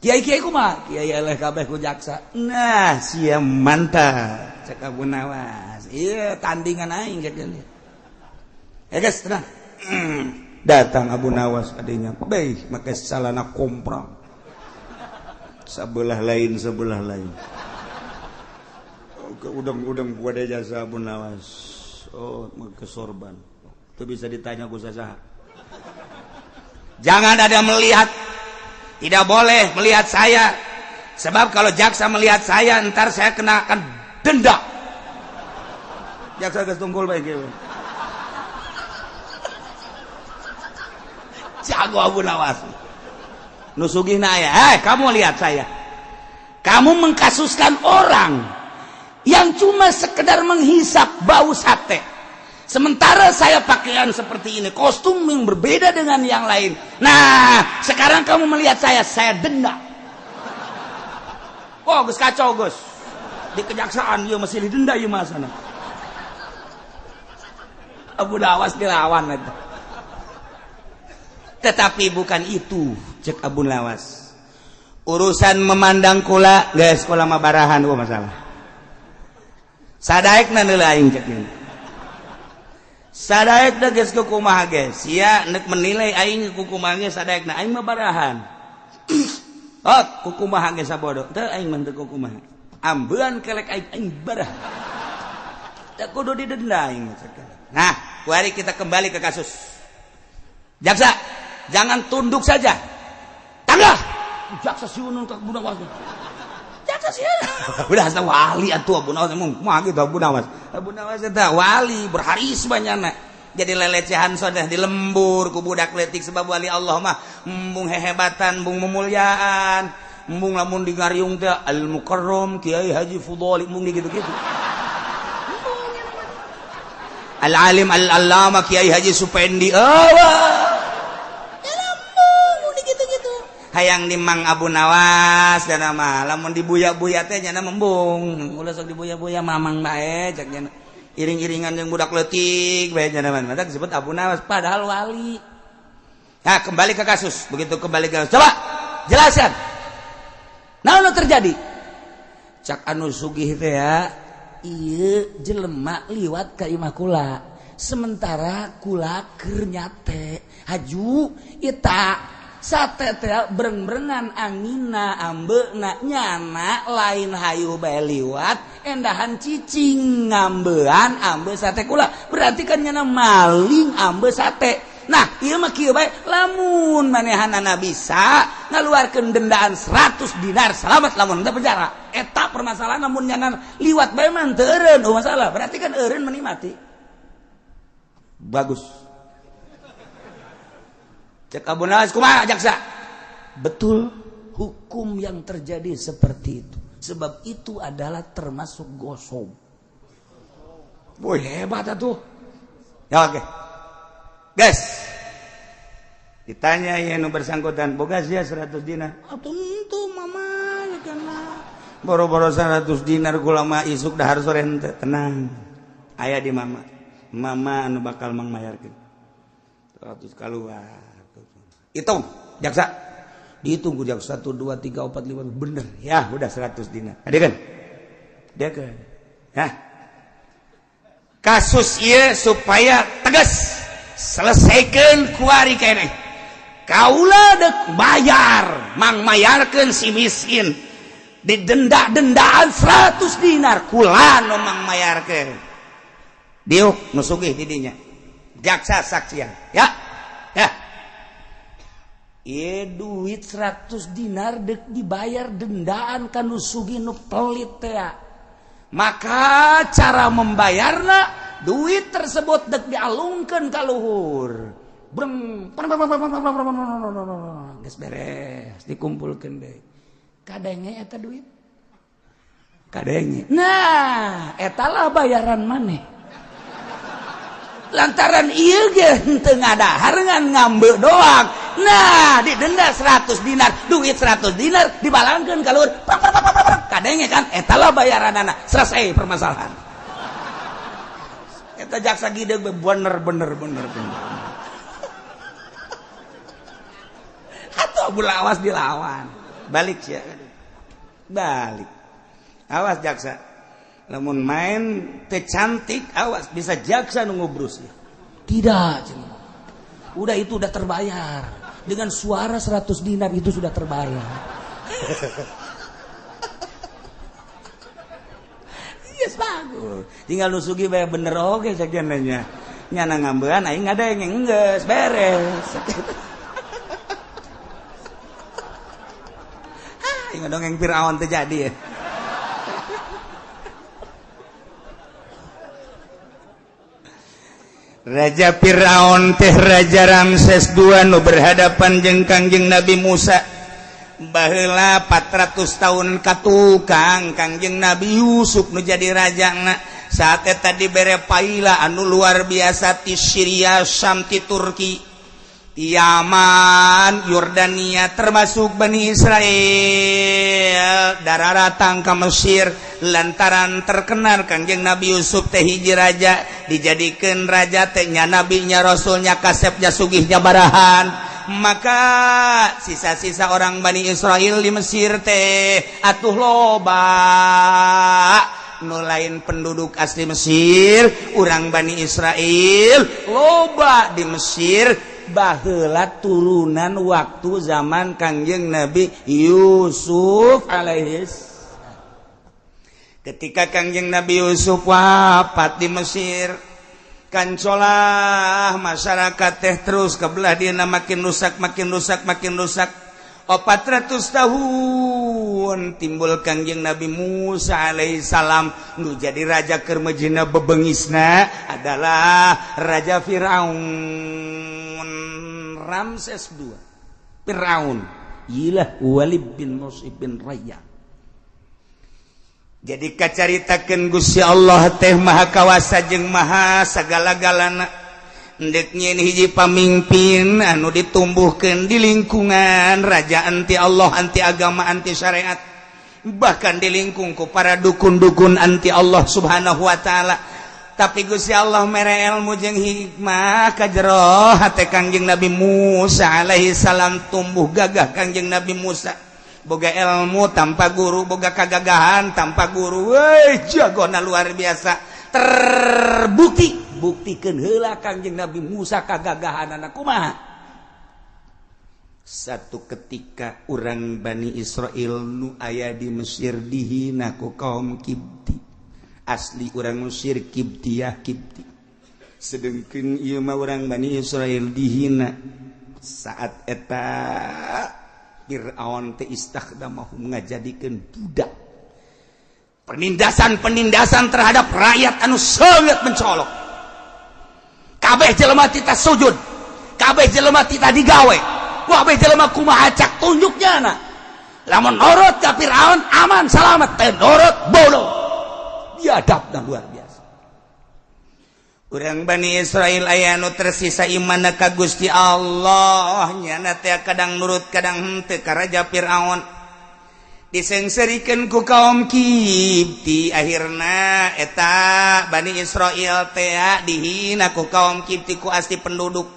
"Kiai-kiai kumaha?" "Kiai eleh kabeh ku jaksa." "Nah, sia mantap," cek Abu Nawas. "Iya, tandingan aing," cek. "Ya guys, tenang." Datang Abu Nawas adanya, baik make salana komprang. Sebelah lain, sebelah lain. Ke udang-udang gua ada jasa Abu Nawas. Oh, make sorban. Itu bisa ditanya ku saha. "Jangan ada melihat. Tidak boleh melihat saya. Sebab kalau jaksa melihat saya, ntar saya kenakan denda." Jaksa geus tungkul bae kieu. Jago Abu Nawas. Nu sugihna aya, "Eh, kamu lihat saya. Kamu mengkasuskan orang yang cuma sekedar menghisap bau sate. Sementara saya pakaian seperti ini, kostum yang berbeda dengan yang lain. Nah, sekarang kamu melihat saya denda." Oh, geus kacau geus. Di kejaksaan ieu masih didenda ieu masana. Abu Nawas dilawan eta. Tetapi bukan itu, cek Abu Nawas. Urusan memandang kula, geus kula mah barahan eueuh masalah. Sadaekna neuleuh aing, cek ieu. Sadaekna geus kumaha ge, sia nek menilai aing kukumaha ge sadaekna, aing mah barahan. Oh, kukumaha ge sabodo, teu aing mah teu kukumaha. Ambean kelek aing, aing barah. Teu kudu didenda aing. Nah, kuari kita kembali ke kasus. Jaksa, jangan tunduk saja. Tangga. Jaksa siunun ka Abu Nawas. Jaksa sieun. Udah asa wali atuh Abu Nawas emang kumaha gitu Abu Nawas. Abu Nawas eta wali berharisma nyana. Jadi lelecehan sodah di lembur ku budak leutik, sebab wali Allah mah embung hehebatan, embung memuliaan, embung lamun di ngariung teh Al Mukarram Kiai Haji Fudhali, embung di gitu-gitu. Al Alim Al Allama Kiai Haji Supendi. Oh, gitu-gitu. Hayang di Mang Abu Nawas dan nama lamun dibuya-buya teh nyana embung. Ulah sok dibuya-buya, mamang bae cek nyana. Iring-iringan yang budak leutik bae nyana mah. Mata disebut Abu Nawas padahal wali. Nah, kembali ke kasus. Begitu kembali ke kasus. Coba jelaskan. Naon nu terjadi? Cak anu sugih teh ya, ieu jelema liwat ka imah kula. Sementara kula keur nyate. Haju eta sate teh breng-brengan angina ambeuna, nyana lain hayu bae liwat endahan cicing ngambean ambe sate kula, berarti kan nyana maling ambe sate. Nah, ieu mah kieu bae, lamun manehanana bisa ngaluarkeun dendaan 100 dinar selamat, lamun teu penjara. Eta permasalahan, lamun nyana liwat bae mah teu eureun, oh masalah, berarti kan eureun menikmati. Bagus. Cek Abu Nawas, "Kumaha, jaksa?" "Betul, hukum yang terjadi seperti itu. Sebab itu adalah termasuk ghosob." Woi, hebat atuh. Ya oke. Guys. Ditanya ya nu bersangkutan, "Boga sia 100 dinar?" "Ah, tentu mama kana. Boro-boro 100 dinar, kula mah isuk dahar sore henteu." "Tenang. Aya di mama. Mama anu bakal mangmayarkeun. 100 keluar. Hitung, jaksa. Dihitung ku jaksa 1 2 3 4 5 bener. Ya, udah 100 dinar. Ada kan? Dia kan. Hah. Kasus ieu supaya tegas selesaikan kuari keneh. Kaula dek bayar, mang mayarkeun si miskin. Didenda-dendaan 100 dinar kula nu mang mayarkeun. Diuk nu sugih di dinya. Jaksa saksian, ya. Ya. Ieu duit 100 dinar dek dibayar dendaan ka nu sugih nu pelit teh. Maka cara membayarna duit tersebut dek dialungkeun ka luhur. Breng, geus beres, dikumpulkeun deui. Kadenge eta duit. Kadenge. Nah, eta lah bayaran maneh. Lantaran ieu ge henteu ngadahar ngan ngambeu doang. Nah, didenda 100 dinar, duit 100 dinar dibalangkeun ka luhur. Kadenge kan eta lah bayaranana. Selesai permasalahan. Eta jaksa gideg bener bener bener bener. Atuh Abu Lawas dilawan. Balik sia. Balik. Awas jaksa. Lamun main teu cantik awas bisa jaksa nu ngubrus ya. Tidak, cenah. Udah itu udah terbayar. Dengan suara 100 dinar itu sudah terbayar. Yes, bagus. Tinggal nu sugih bae bener oge sakieu nya. Nyana ngambean aing ngadeng geus beres. Aing dongeng Firaun teu jadi ya. Raja Firaun teh Raja Ramses II nu berhadapan jeung Kangjeng Nabi Musa. Baheula 400 tahun katukang Kangjeng Nabi Yusuf nu jadi rajana. Saat eta dibere paila anu luar biasa ti Syria, Syam, ti Turki, ti Yaman, Yordania, termasuk Bani Israel dararatang ka Mesir lantaran terkenal Kangjeng Nabi Yusuf teh hiji raja, dijadikeun raja teh nya nabinya, rasulnya, kasepnya, sugihnya barahan. Maka sisa-sisa orang Bani Israel di Mesir teh atuh loba nu lain penduduk asli Mesir, urang Bani Israel loba di Mesir baheula turunan waktu zaman Kangjeng Nabi Yusuf alaihis. Ketika Kangjeng Nabi Yusuf wafat di Mesir, kancolah masyarakat teh terus kebelah dina makin rusak, makin rusak, makin rusak. 400 tahun timbul Kangjeng Nabi Musa alaihissalam nu jadi raja keur mejina bebengisna adalah Raja Firaun Ramses II. Firaun ilah Walid bin Musib bin Rayya. Jadi kacaritakeun Gusti Allah teh maha kawasa jeung maha sagala-galana. Ndek nyeun hiji pamimpin anu ditumbuhkeun di lingkungan raja anti Allah, anti agama, anti syariat, bahkan di lingkung ku para dukun-dukun anti Allah Subhanahu wa taala. Tapi Gusti Allah mere ilmu jeung hikmah ka jero hate Kangjeng Nabi Musa alaihi salam, tumbuh gagah Kangjeng Nabi Musa. Boga ilmu tanpa guru, boga kagagahan tanpa guru. Weh, jagona luar biasa. Terbukti, buktikeun heula Kangjeng Nabi Musa kagagahanana kumaha. Satu ketika urang Bani Israel nu aya di Mesir dihina ku kaum Kibti. Asli urang Mesir Kibtiyah Kibti. Sedengkeun ieu mah urang Bani Israel dihina. Saat eta Fir'aun teh istakhdamahum ngajadikeun budak. Penindasan-penindasan terhadap rakyat anu sangat mencolok. Kabeh jelema tita sujud, kabeh jelema tita digawe, kabeh jelema kumaha cak tunjuknya na. Lamun nurut ka Firaun aman selamat, teh nurut bodoh. Biadabna luar biasa. Urang Bani Israel aya nu tersisa imanna ka Gusti Allah, nyana teh kadang nurut kadang henteu ka Raja Firaun. Disengserikeun ku kaum Kipti akhirna eta Bani Israil teh dihina ku kaum Kipti ku asli penduduk.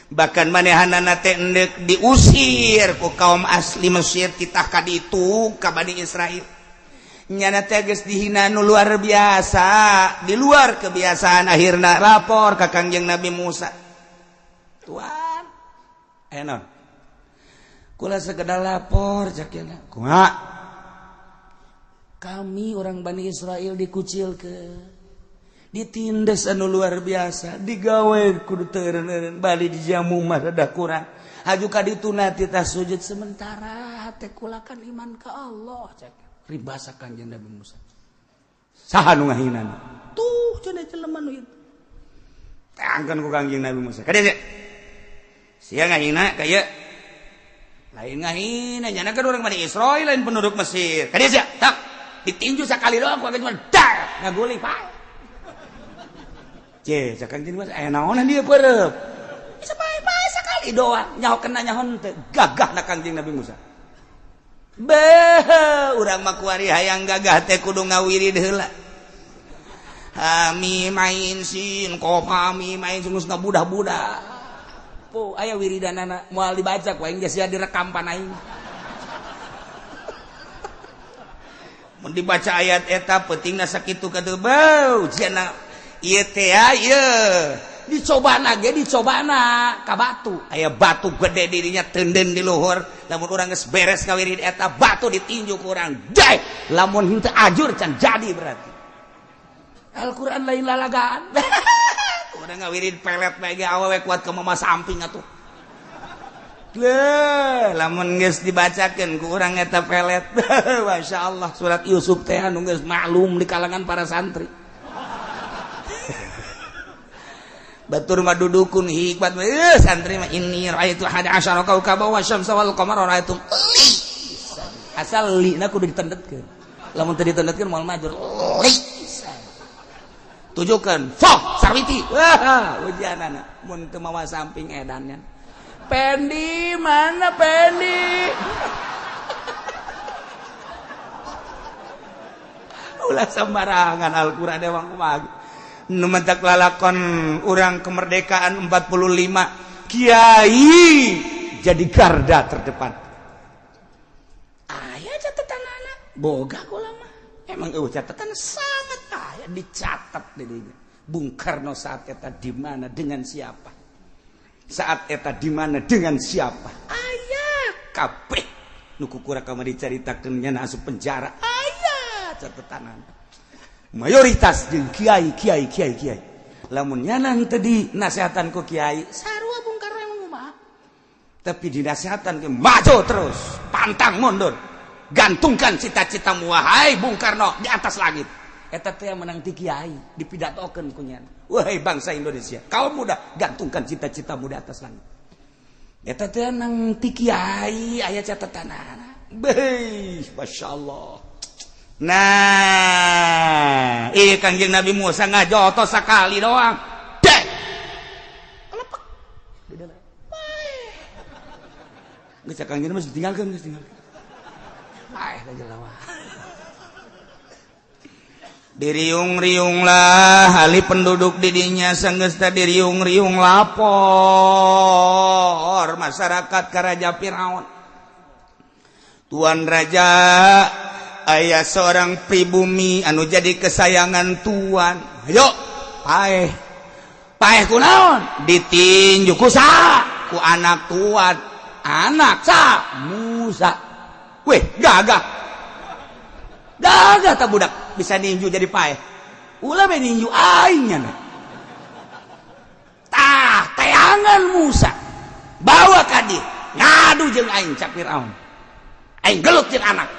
Bahkan manehanana teh endek diusir ku kaum asli Mesir titah ka ditu ka Bani Israil. Nyana teh geus dihina nu luar biasa, di luar kebiasaan akhirna lapor ka Kangjeng Nabi Musa. Tuan, aya naon? Kula sekedar lapor cak. Kumaha? Kami orang Bani Israel dikucilkeun, ditindas anu luar biasa, digawe kudu teu eureun-eureun, bali dijamu mah rada kurang. Haju ka ditu na titah sujud sementara teh kula kan iman ka Allah cak. Ribasa Kangjeng Nabi Musa. Saha nu ngahinana? Tuh cenah jelema nu itu. Tangkeun ku Kangjeng Nabi Musa. Ka dieu. Sia ngahina ka ieu. Lain ngahina nyana kan orang Bani Israil lain penduduk Mesir. Ka dieu sia, tak ditinju sakali doang ku cuma dar ngaguling pae. Ce, cak Kangjeng Nabi aya naonan dieu peureub. Bisa pae-pae sakali doang, nyaho kena nyaho henteu. Gagahna Kangjeng Nabi Musa. Beh, urang mah kuari hayang gagah teh kudu ngawirid heula. Hamim ain sin qaf hamim ain geus ngabudah-budah. Po aya wiridanana moal dibaca ku aing geus sia direkam pan aing. Mun dibaca ayat eta peutingna sakitu katuh beuh cenah ieu teh ieu dicobana ge dicobana ka batu. Aya batu gede dirinya teunden di luhur, lamun urang geus beres ngawirid eta batu ditinju ku urang. Deh, lamun henteu ajur can jadi berarti. Al-Qur'an lain lalagaan. Udah ngawirid pelet bae ge awewe kuat ke mama samping atuh. Leuh, lamun geus dibacakeun ku urang eta pelet. Masyaallah surat Yusuf teh anu geus maklum di kalangan para santri. Batur mah dudukun hikmat santri mah inni raaitu ahada asyara kaukaba wa syamsa wal qamara raaitum. Asal li na kudu ditendetkeun. Lamun teu ditendetkeun moal majur. Li tujukan fok sarwiti. Wah, ujianana mun teu mawa samping edannya. Pendi mana Pendi? Ulah sembarangan Al-Qur'an emang kumaha. Nu mentak lalakon urang kemerdekaan 45 kiai jadi garda terdepan. Aya catetanana boga kula mah. Emang eueuh catatan sangat aya dicatat di dinya. Bung Karno saat eta di mana dengan siapa? Saat eta di mana dengan siapa? Aya kabeh nu kukurang kamari dicaritakeun nya asup penjara. Aya catatan. Mayoritas jeung kiai kiai kiai kiai. Lamun nyana henteu dinasehatan ku kiai, sarua Bung Karno emang kumaha? Tapi dinasehatan ke maju terus, pantang mundur. Gantungkan cita-citamu wahai Bung Karno di atas langit. Eta teh menang ti kiai dipidatokeun ku nyana. Wahai bangsa Indonesia, kaum muda gantungkan cita-citamu di atas langit. Eta teh nang ti kiai aya catatanana. Beuh, masyaallah. Nah, ieu Kangjeng Nabi Musa ngajotos sakali doang. Dek. Kelepek. Di dalam. Geus Kangjeng Nabi ditinggalkeun, geus tinggalkeun. Paeh ka jelema. Diriung-riung lah ahli penduduk didinya sanggeus teh diriung-riung lapor masyarakat ka Raja Firaun. Tuan Raja, aya seorang pribumi anu jadi kesayangan tuan. Ayo, paeh. Paeh kunaon? Ditinju ku saha? Ku anak tuan. Anak saha? Musa. Weh, gagah. Gagah tak budak bisa ninju jadi paeh. Ulah we ninju aing nya. Tah, teangan Musa. Bawa ka dieu. Ngadu jeung aing cak Firaun. Aing gelut jeung anak.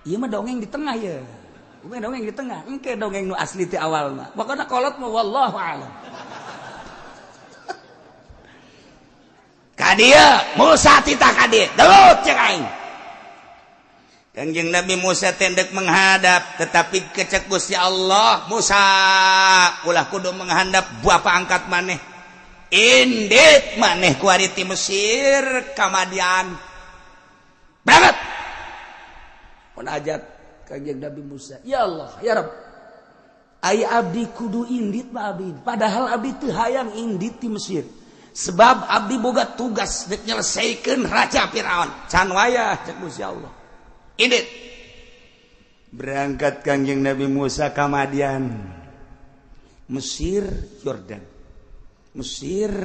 Ieu mah dongeng di tengah ya. Bukan dongeng di tengah, engke dongeng nu asli ti awal mah. Pokona kolot mah wallahu a'lam. Ka dieu Musa titah ka dieu, gelut jeung aing. Kangjeng Nabi Musa tendek menghadap, tetapi kecek Gusti Allah, Musa ulah kudu menghadap bapa angkat maneh. Indit maneh kuari ti Mesir ka Madian. Berangkat. Munajat Kangjeng Nabi Musa, "Ya Allah, ya Rabb, ai abdi kudu indit mah abdi, padahal abdi teu hayang indit di Mesir, sebab abdi boga tugas dek nyelesaikeun Raja Firaun." "Can wayah," cek Gusti Allah, "indit." Berangkat Kangjeng Nabi Musa ka Madian. Mesir, Yordan, Mesir,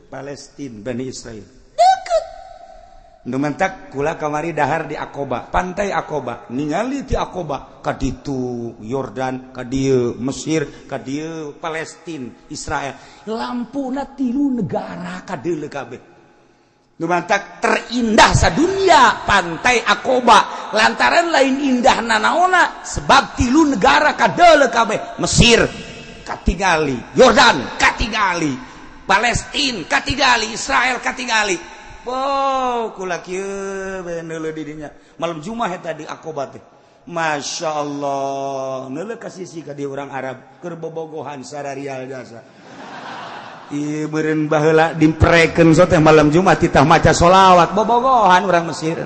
Palestina, Bani Israel deket. Nu mentak kula kamari dahar di Akoba, pantai Akoba, ningali di Akoba ka ditu Yordan, ka dieu Mesir, ka dieu Palestina, Israel. Lampuna tilu negara kadeuleu kabeh. Nu mantak terindah sadunia pantai Akoba, lantaran lain indah nanaona, sebab tilu negara kadeuleu kabeh. Mesir katingali, Yordan katingali, Palestina katingali, Israel katingali. Oh, kula kieu bae neuleuh di dinya. Malam Jumat eta di Akoba teh. Masya Allah, neuleuh ka sisi ka di urang Arab keur bobogohan sararial jasa. Ieu meureun baheula dimprekeun so teh malam Jumat titah maca solawat bobogohan urang Mesir.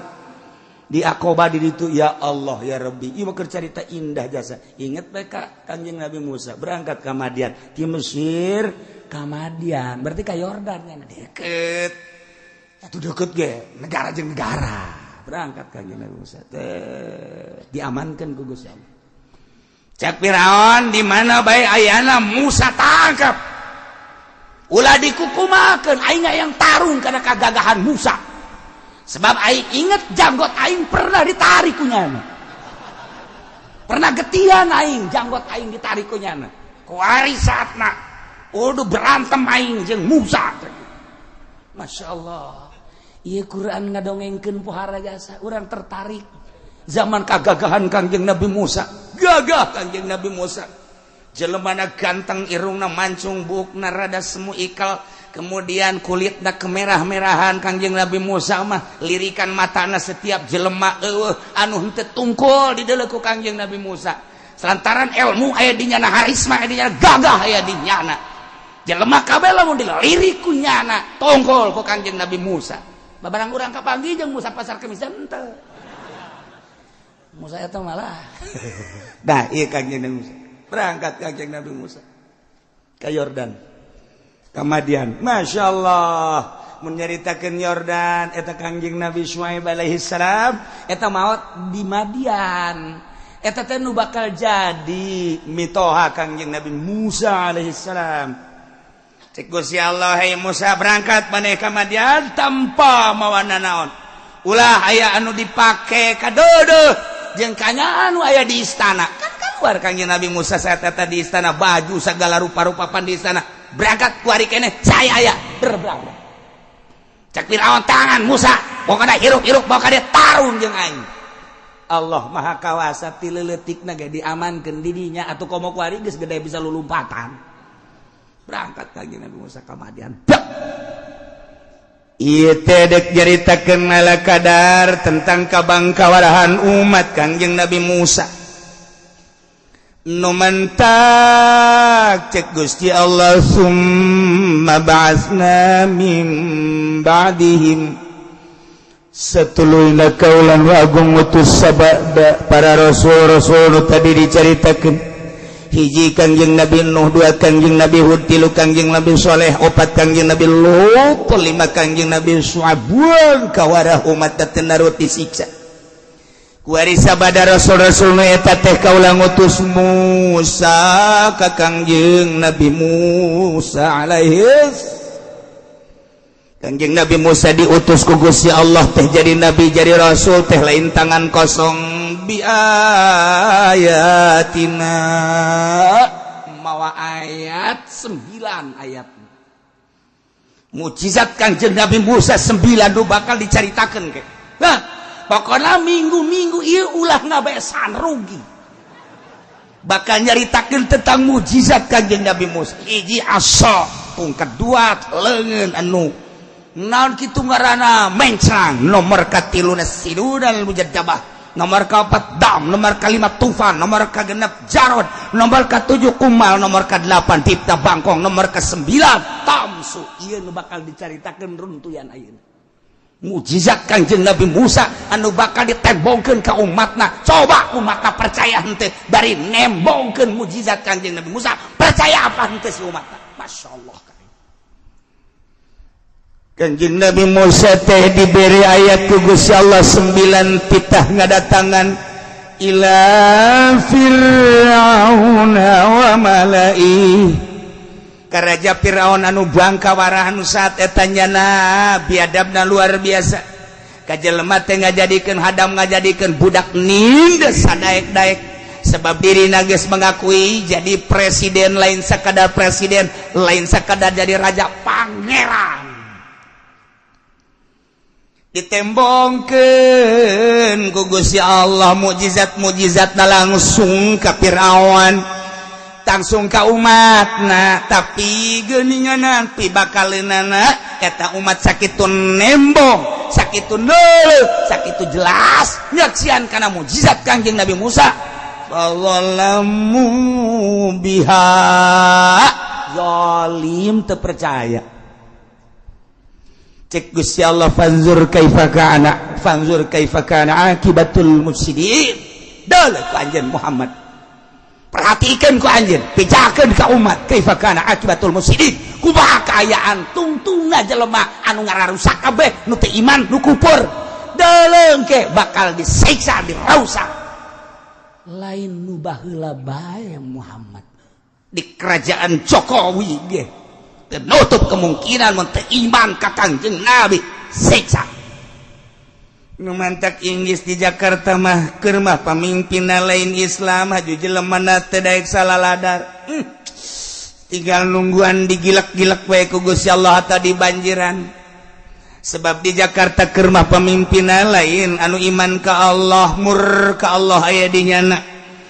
Di Akoba di ditu, ya Allah ya Rabbi, ieu mah keur carita indah jasa. Inget bae ka Kangjeng Nabi Musa berangkat ka Madian, ti Mesir ka Madian, berarti ka Yordan kan deket. Itu deket ge, negara jeung negara. Berangkat Kangjeng Nabi Musa teh diamankan ku Gusti Allah. Cek Firaun, "Di mana bae ayana Musa, tangkap. Ulah dikukumakeun, aing yang tarung karena kagagahan Musa. Sebab aing inget janggot aing pernah ditarik ku nyana. Pernah getihan aing, janggot aing ditarik ku nyana. Kuari saatna udah berantem aing jeung Musa." Masya Allah. Iya, Quran ngadongengkeun pohara jasa, orang tertarik. Zaman kagagahan Kangjeng Nabi Musa, gagah Kangjeng Nabi Musa. Jelemana ganteng, irungna mancung, buukna rada semu ikal, kemudian kulitna kemerah-merahan. Kangjeng Nabi Musa mah lirikan matana setiap jelema eueuh anu henteu tungkul dideuleu ku Kangjeng Nabi Musa. Lantaran ilmu aya di nyana, harisma aya di nyana, gagah aya di nyana. Jelema kabeh lamun dilirik ku nyana, tongkol ku Kangjeng Nabi Musa. Babarang urang kapanggih jeung Musa pasar Kemis henteu. Musa eta malah. Nah, ieu Kangjeng Nabi Musa. Berangkat Kangjeng Nabi Musa ke Yordan. Ke Madian. Masya Allah. Menyeritakan Yordan eta Kangjeng Nabi Syuaib alaihi salam eta maot di Madian. Eta teh nu bakal jadi mitoha Kangjeng Nabi Musa alaihi salam. Cek Gusti Allah, "Hey Musa, berangkat maneh ka Madian tanpa mawa nanaon. Ulah aya anu dipake kadeudeuh jeung kanya anu aya di istana." Kan keluar Kangjeng Nabi Musa saat eta di istana, baju segala rupa-rupa pan di istana. Berangkat kuari keneh saya aya berberangkat. Cek Firaun, "Tangan Musa, pokoknya hirup-hirup bawa dia tarung jeung aing." Allah Maha Kawasa, ti leutikna ge diamankeun di dinya atuh, komo kuari geus gede bisa lulumpatan. Berangkat Kangjeng Nabi Musa ka Madian. Ieu teh dek nyaritakeun ala kadar tentang kabangkawarahan umat Kangjeng Nabi Musa. Nu mentak cek Gusti Allah, summa ba'atsna min ba'dihim, satuluyna kaulan wa agung utus sabada para rasul-rasul nu tadi dicaritakeun: hiji Kangjeng Nabi Nuh, dua Kangjeng Nabi Hud, tilu Kangjeng Nabi Soleh, opat Kangjeng Nabi Lut, lima Kangjeng Nabi Syuaib. Kawarah umat narut disiksa. Kuari sabada rasul-rasul nu eta teh kaula ngutus Musa ka Kangjeng Nabi Musa alaihi. Kangjeng Nabi Musa diutus ku Gusti Allah teh jadi nabi, jadi rasul teh lain tangan kosong, bi ayatina, mawa ayat 9, ayat mukjizat Kangjeng Nabi Musa 9 nu bakal dicaritakeun ke. Nah, pokoknya minggu-minggu ieu ulah ngabesan, rugi. Bakal nyaritakeun tentang mukjizat Kangjeng Nabi Musa. Hiji asa, pungkat dua leungeun anu naon kitu ngaranna mencrang, nomor katiluna sinunal mujaddabah, nomor keempat dam, nomor kelima tufan, nomor ke-6 jarod, nomor ke-7 kumal, nomor ke-8 tipta bangkong, nomor ke-9 tamsu. Ieu nu bakal dicaritakeun runtuyan ayeuna. Mujizat Kangjeng Nabi Musa anu bakal ditembongkeun ka umatna. Coba umatna percaya henteu bari nembongkeun mujizat Kangjeng Nabi Musa, percaya apa henteu si umatna? Masya Allah. Kanjeng Nabi Musa teh diberi ayat ku Gusti Allah 9 titah ngadatangan ila Fir'auna wa mala'i ka Raja Fir'aun anu bangka warahan saat eta nyana biadabna luar biasa ka jelema teh ngajadikeun hadam, ngajadikeun budak nindes sadaek-daek sebab dirina geus mengakui jadi presiden, lain sakadar presiden, lain sakadar jadi raja, pangeran. Ditembongkeun ku Gusti Allah mukjizat-mukjizat langsung ka Fir'aun, langsung ka umatna, tapi geuningan nanti bakaleunana eta umat sakitu nembong, sakitu neuleuh, sakitu jelas nyaksian kana mukjizat Kangjeng Nabi Musa. Fadzalamu biha, zalim, teu percaya. Cek Gusti Allah, fanzur kaifa kana, fanzur kaifa kana akibatul mufsidin. Deuleuh ku anjeun Muhammad, perhatikan ku anjeun, pijakeun ka umat, kaifa kana akibatul mufsidin, kumaha kaayaan tungtungna jelema anu ngararusak kabeh, nu teu iman, nu kufur. Deuleuh ke bakal disiksa, dirausak. Lain nu baheula bae Muhammad, di kerajaan Jokowi ge nutup kemungkinan mun teu iman ka Kangjeng Nabi siksa. Nu mantak Inggris di Jakarta mah keur mah pamimpinna lain Islam, haju jelema teu daek salaladar. Tinggal nungguan digilek-gilek wae ku Gusti Allah atau di banjiran, sebab di Jakarta keur mah pamimpinna lain anu iman ka Allah, murka Allah aya di nyana,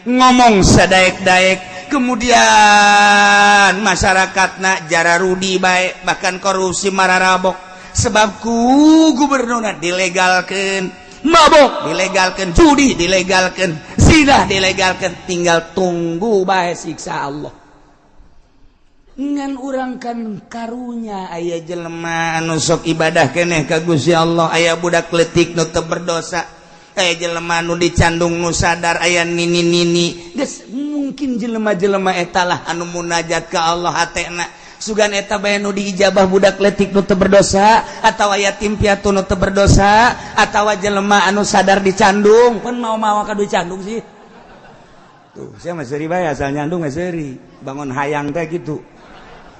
ngomong sadaek-daek, kemudian masyarakatna jara rudi bae, bahkan korupsi mararabok sebab ku gubernurna dilegalkan mabok, dilegalkan judi, dilegalkan zina, dilegalkan. Tinggal tunggu bae siksa Allah. Ngan urang kan karunya aya jelema anu sok ibadah keneh ka Gusti Allah, aya budak letik nu teu berdosa, aya jelema nu dicandung nu sadar, aya nini-nini. Geus mungkin jelema-jelema eta lah anu munajat ka Allah hatena. Sugan eta bae nu diijabah, budak letik nu teu berdosa atawa yatim piatu nu teu berdosa atawa jelema anu sadar dicandung pun mau-mau ka dicandung sih. Tuh saya mah seuri bae, asal nyandung mah seuri bangun hayang teh gitu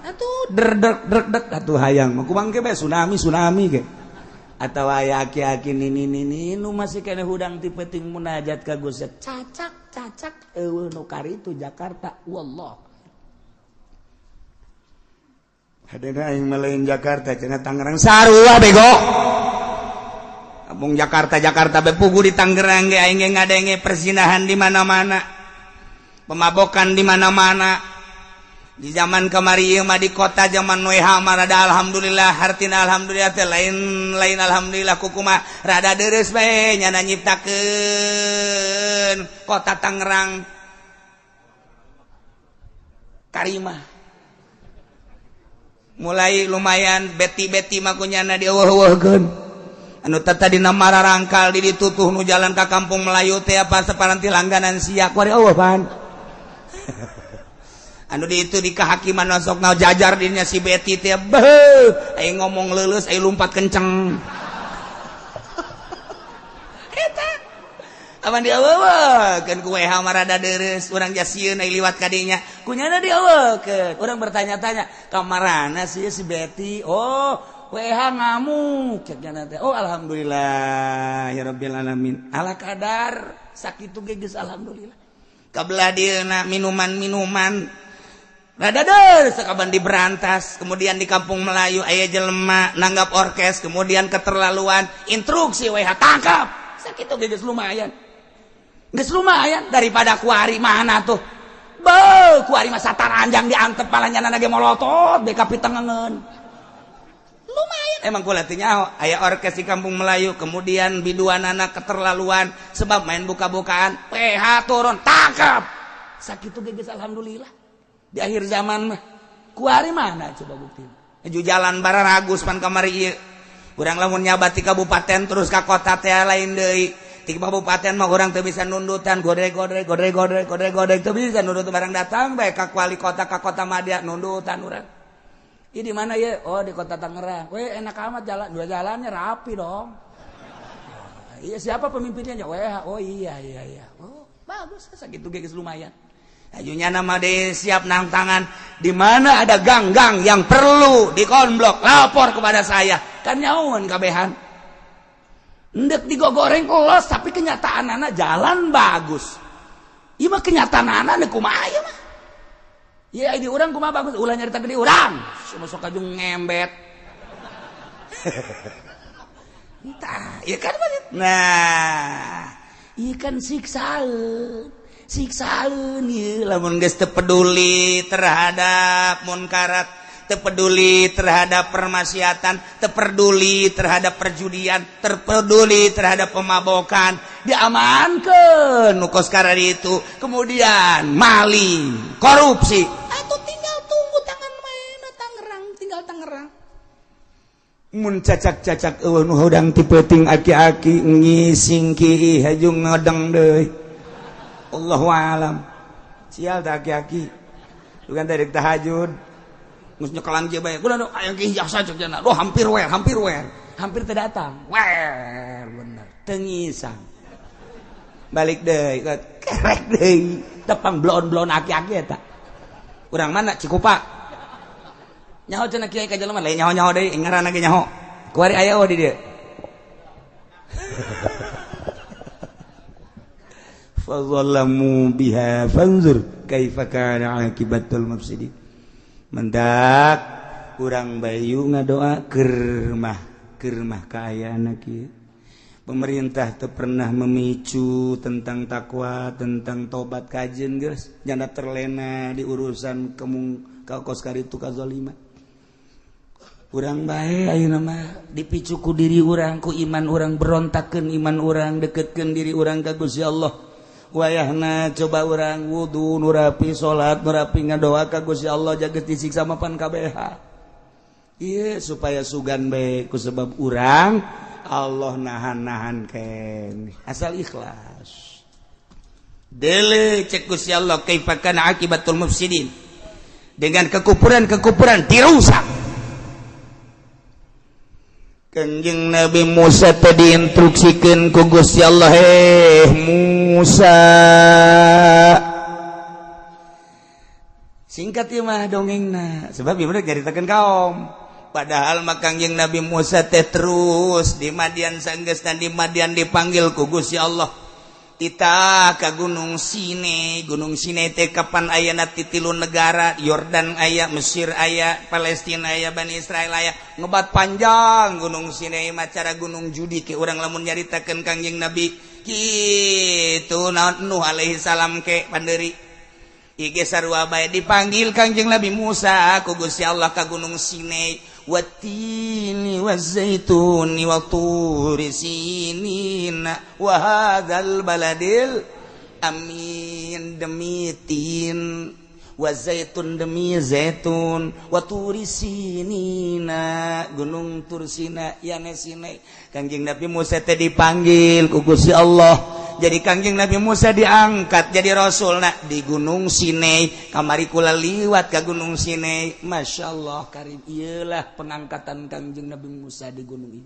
atuh, der der der dek atuh hayang mah kumang ke bae, tsunami tsunami ke atawa aya aki-aki nini nini nu masih kene hudang ti peuting munajat ka Gusti, cacak cacak eueuh nu karitu Jakarta. Wallah. Hadena aing mah lain Jakarta cenah, Tangerang sarua bego. Abung Jakarta Jakarta be, pugu di Tangerang ge aing ge ngadenge perzinahan di mana-mana. Pemabokan di mana-mana. Di zaman kamari ieu mah di kota zaman WH mah rada alhamdulillah, hartina alhamdulillah teh lain lain alhamdulillah kukumaha, rada deres bae nyana nyiptakeun kota Tangerang Karimah. Mulai lumayan beti-beti mah kunyana dieuweuh-euweuhkeun anu tadi nama rangkal di ditutuh nu jalan ka Kampung Melayu teh apa separanti langganan sia kuari eueuh pan anu di itu di kehakiman sok jajar dinya si Betty teh, beuh aing ngomong leuleus, aing lumpat kenceng. Eta apan dieuweuhkeun ku WH mah rada deres urang jasieun ai liwat ka dinya kunyana dieuweuhkeun. Urang bertanya-tanya kamarana sih si Betty, oh WH ngamuk cek nyana teh. Oh, alhamdulillah ya rabbil alamin, ala kadar sakitu ge geus alhamdulillah. Kabelah dieuna minuman-minuman rada deres sekaban diberantas, kemudian di Kampung Melayu aya jelema nanggap orkes, kemudian keterlaluan, instruksi WH tangkap. Sakitu ge geus lumayan, geus lumayan daripada kuari mana tuh. Beuh, kuari mah sataranjang diantep palanya ge molotot BKP tengengeun. Lumayan emang kula teh nyaho aya orkes di Kampung Melayu, kemudian biduanana keterlaluan sebab main buka-bukaan, PH turun tangkap. Sakitu ge geus alhamdulillah di akhir zaman mah. Kuari mana coba bukti? Ju jalan Bararagus pan kamari ieu. Urang lamun nyabat di kabupaten terus ka kota teh lain deui. Ti kabupaten mah urang teu bisa nundutan godrek godrek godrek godrek godrek godrek teu bisa nundut barang datang bae ka wali kota ka kota madya nundutan urang. Ieu di mana ye? Oh di kota Tangerang. We enak amat jalan, dua jalannya rapi dong. Iya siapa pemimpinnya? WH. Oh iya iya iya. Oh bagus sakitu ge geus lumayan. Ajunya nama de siap nang tangan di mana ada gang-gang yang perlu dikonblok lapor kepada saya kan nyaun kabehan ndek digogoreng los tapi kenyataan anak jalan bagus ieu mah kenyataan anak kumaha ieu mah ieu di urang kumaha bagus ulah nyarita di urang semua sok kajung ngembet entah ieu kan nah ieu kan siksaan siksaan ieu lamun geus teu peduli terhadap munkarat, teu peduli terhadap permaksiatan, teu peduli terhadap perjudian, terpeduli terhadap pemabokan, diamankeun nu kos itu, kemudian maling, korupsi, atuh tinggal tunggu tangan mana Tangerang, tinggal Tangerang. Mun cacak-cacak eueuh nu hudang ti peuting aki-aki ngising ki hajung ngodeng deui. Allahu alam. Sial dah aki-aki. Bukan dari tahajud. Geus nyekelan ge bae. Kudu aya ki jasa cek jana. Duh hampir wer, hampir wer. Hampir teu datang. Wer bener. Teu ngisang. Balik deui, kerek deui. Tepang blon-blon aki-aki eta. Urang mana Cikupa? Nyaho cenah kiai ka jelema lain nyaho-nyaho deui, ngaranna ge nyaho. Kuari aya oh di dieu. Fadzalamu biha fanzur kaifa kana akibatul mufsidin. Mendak urang bayu ngadoa kermah kermah kaayaan kieu. Pemerintah teu pernah memicu tentang takwa, tentang tobat kajen geus janda terlena di urusan kemung ka kos karitu kazaliman. Urang bae ayeuna mah dipicu ku diri urang, ku iman urang, berontakkeun iman urang, deketkeun diri urang ka Gusti Allah. Wayahna coba urang wudu nurapi salat nurapi ngadoa ka Gusti Allah jaga disiksa mapan kabeh. Ieu supaya sugan bae ku sebab urang Allah nahan-nahan keneh asal ikhlas. Dele cek Gusti Allah kaifa kana akibatul mufsidin. Dengan kekufuran-kekufuran dirusak. Kanjeng Nabi Musa tadi diinstruksikeun ku Gusti Allah, "Heh Musa." Singkat ieu mah dongengna, sebab ieu mah nyaritakeun kaum. Padahal mah Kangjeng Nabi Musa teh terus di Madian sanggeusna di Madian dipanggil ku Gusti Allah. Tita ka Gunung Sinai, Gunung Sinai teh kapan ayana ti tilu negara, Yordan aya, Mesir aya, Palestina aya, Bani Israel aya. Ngebat panjang Gunung Sinai mah cara Gunung Judi ke urang lamun nyaritakeun Kangjeng Nabi kitu naon Nuh alaihi salam ke panderi. Ieu sarua bae dipanggil Kangjeng Nabi Musa ku Gusti Allah ka Gunung Sinai. Watini wazaituni wa turi sinina wa hadzal baladil amin, demi tin wa zaitun, demi zaitun, wa turi sinina, gunung Tursina yane Sinai. Kangjeng Nabi Musa teh dipanggil ku Gusti Allah. Jadi Kangjeng Nabi Musa diangkat jadi rasul nak di Gunung Sinai. Kamari kula liwat ka Gunung Sinai. Masya Allah karim, iyalah pengangkatan Kangjeng Nabi Musa di gunung ini.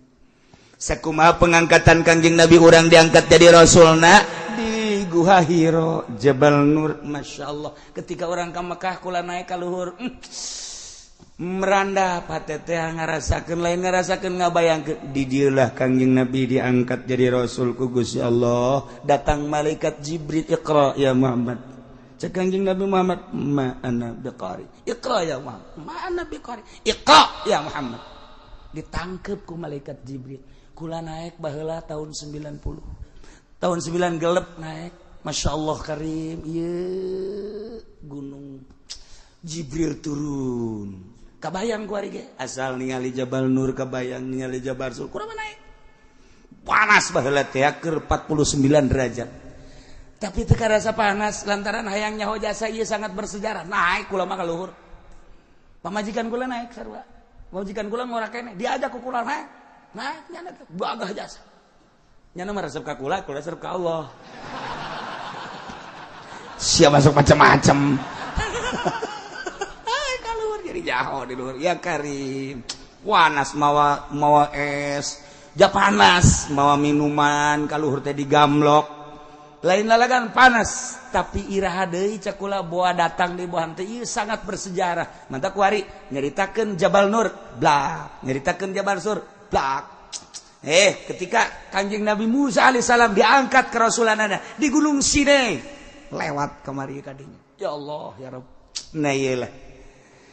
Sakumaha pengangkatan Kangjeng Nabi urang diangkat jadi rasul nak di Guha Hiro, Jabal Nur. Masya Allah ketika orang ke Mekah kula naik ka luhur, meranda patete ngarasakeun lain ngarasakeun ngabayangkeun di dieulah Kangjeng Nabi diangkat jadi rasul ku Gusti Allah. Datang malaikat Jibril, iqra ya Muhammad. Cek Kangjeng Nabi Muhammad, ma ana biqari. Iqra ya Muhammad, ma ana biqari. Iqra ya Muhammad. Ditangkep ku malaikat Jibril. Kula naik baheula tahun 90. Tahun 9 gelep naik. Masya Allah karim, ieu gunung Jibril turun. Kabayang ku ari ge asal ningali Jabal Nur, kabayang ningali Jabal Sur, kurang naik. Panas baheula teh keur 49 derajat. Tapi teu karasa panas lantaran hayang nyaho jasa ieu sangat bersejarah. Naik kula mah ka luhur. Pamajikan kula naik sarua. Pamajikan kula ngora keneh, diajak ku kula naik. Nah, nyana teh gagah jasa. Nyana mah resep ka kula, kula resep ka Allah. Siap masuk macam-macam. Ka luhur jadi jaho di luhur. Ya karim. Wanas mawa mawa es, ja panas mawa minuman ka luhur teh digamlok. Lain lalagan panas, tapi iraha deui cak kula boa datang di bohan teh ieu sangat bersejarah. Mantap kuari nyaritakeun Jabal Nur, blak, nyaritakeun Jabal Sur, blak. Ketika Kanjeng Nabi Musa alaihissalam diangkat kerasulanana di Gunung Sinai, lewat kemari kadinya. Ya Allah, ya Rabb. Nah iyalah.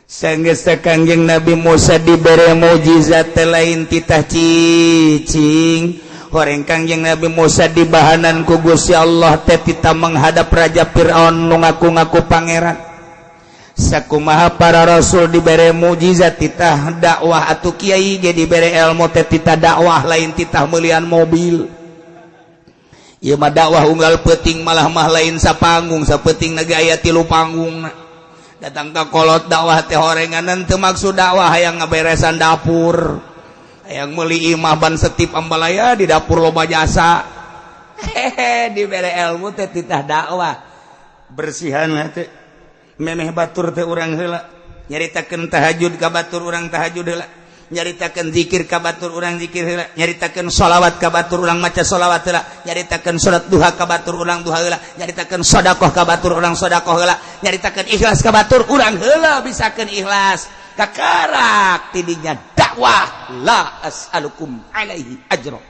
Sanggeus Kanjeng Nabi Musa dibere mukjizat teh lain titah cicing. Horeng Kanjeng Nabi Musa dibahanan ku Gusti Allah teh titah menghadap Raja Fir'aun nu ngaku-ngaku pangeran. Sakumaha para rasul dibere mukjizat titah dakwah atuh kiai ge dibere ilmu teh titah dakwah lain titah meulian mobil. Ieu mah dakwah unggal peuting malah mah lain sapanggung sapeuting ge aya 3 panggung. Datang ke kolot dakwah teh horenganan teu maksud dakwah hayang ngaberesan dapur. Hayang meuli imah ban setip ambalaya di dapur loba jasa. Hehe dibere ilmu teh titah dakwah. Bersihan lah teh. Memeh batur teh urang heula. Nyaritakeun tahajud ka batur urang tahajud heula. Nyaritakeun zikir ka batur urang zikir heula. Nyaritakeun sholawat ka batur urang maca sholawat heula. Nyaritakeun salat duha ka batur urang duha heula. Nyaritakeun sedekah ka batur urang sedekah heula. Nyaritakeun ikhlas ka batur urang heula bisakeun ikhlas. Kakarak tidinya dakwah la as'alukum alaihi ajra.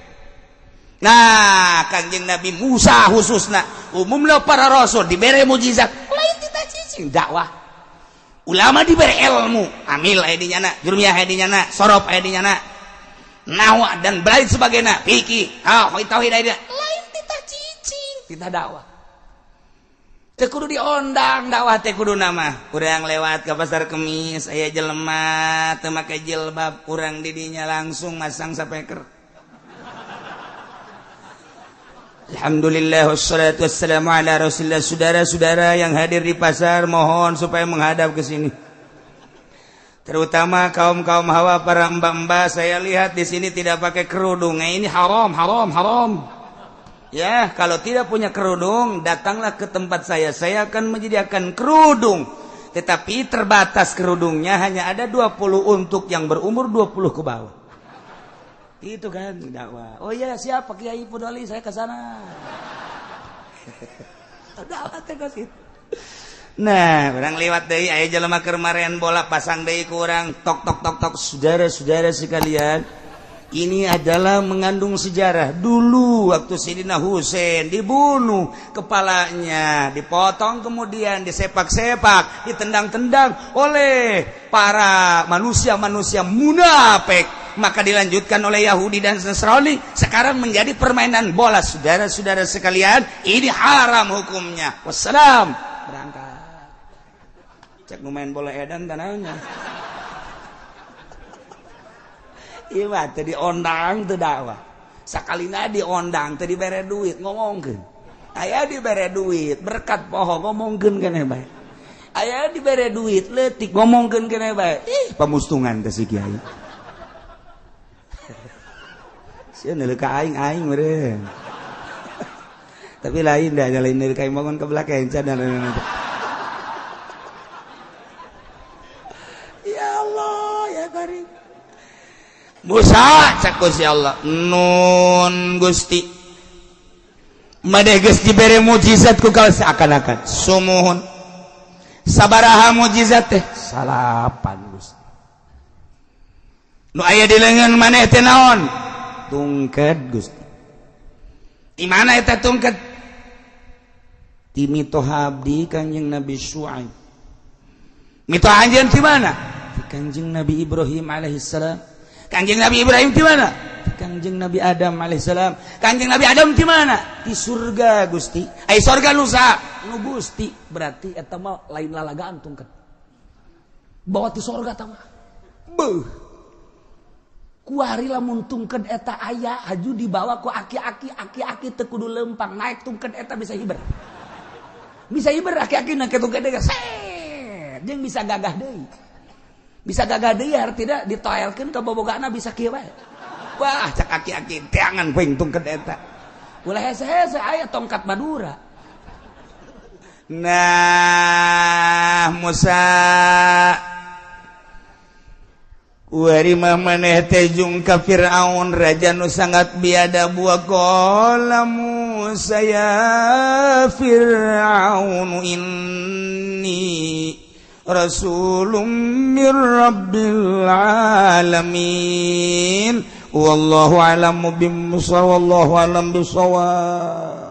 Nah, Kanjeng Nabi Musa khususna umumna para rasul dibere mukjizat lain titah cicing dakwah. Ulama diberi ilmu, amil aya di nyana, jurmiyah aya di nyana, sorof aya di nyana, nahwa dan lain sebagainya, fikih, tauhid aya di lain titah cicing, titah dakwah. Teu kudu diondang dakwah teh kudu nama. Urang lewat ke pasar Kemis aya jelema teu make jilbab, urang di dinya langsung masang sapeker. Alhamdulillah wassalatu wassalamu ala Rasulillah. Saudara-saudara yang hadir di pasar mohon supaya menghadap ke sini. Terutama kaum-kaum hawa para mbak-mbak, saya lihat di sini tidak pakai kerudung. Nah, ini haram, haram, haram. Ya, kalau tidak punya kerudung, datanglah ke tempat saya. Saya akan menyediakan kerudung. Tetapi terbatas kerudungnya hanya ada 20 untuk yang berumur 20 ke bawah. Itu kan dakwah. Oh iya, siapa Kiai Pudoli, saya ke sana. Dakwah teh ke situ. Nah, urang lewat deui aya jelema keur maren bola pasang deui ku urang tok tok tok tok. Saudara-saudara sekalian, ini adalah mengandung sejarah. Dulu waktu Sidina Husain dibunuh, kepalanya dipotong kemudian disepak-sepak, ditendang-tendang oleh para manusia-manusia munafik. Maka dilanjutkan oleh Yahudi dan Nasrani. Sekarang menjadi permainan bola. Saudara-saudara sekalian, ini haram hukumnya. Wassalam. Berangkat. Cek nu main bola edan tanahnya. Iya mah teu diondang teu dakwah. Sakalina diondang teu dibere duit ngomongkeun. Aya dibere duit berkat poho ngomongkeun keneh bae. Aya dibere duit leutik ngomongkeun keneh bae. Ih, pamustungan teh si kiai. Sieun neuleuh ka aing aing meureun. Tapi lain dah lain neuleuh ka aing bangun ke belakang can. Ya Allah, ya Karim. Musa cak Gusti Allah, nun Gusti. Madeh geus dibere mukjizat ku kau seakan-akan sumuhun. Sabaraha mukjizat teh? 9 Gusti. Nu aya di leungeun maneh teh naon? Tungket Gusti. Di mana eta tungket? Ti mitoha abdi Kanjeng Nabi Syuaib. Mitoha anjeun ti mana? Ti Kanjeng Nabi Ibrahim alaihissalam. Kanjeng Nabi Ibrahim di mana? Di Kanjeng Nabi Adam alaihissalam. Kanjeng Nabi Adam di mana? Di surga Gusti. Ai surga nu saha? Nu Gusti. Berarti eta mah lain lalagaan tungket. Bawa ti surga eta mah. Beuh. Kuari lamun tungket eta aya haju dibawa ku aki-aki, aki-aki teu kudu lempang naik tungket eta bisa hiber. Bisa hiber aki-aki naik tungket eta set jeung bisa gagah deui. Bisa gagah deui artinya ditoelkeun ka bobogana bisa kieu bae. Wah, cak aki-aki teangan poing tongkat eta. Ulah hese-hese aya tongkat Madura. Nah, Musa, kuari mah maneh teh jung ka Fir'aun, raja nu sangat biadab. Wa qala Musa ya Fir'aun inni rasulun mir rabbil alamin. Wallahu a'lamu, wallahu a'lam bisawab.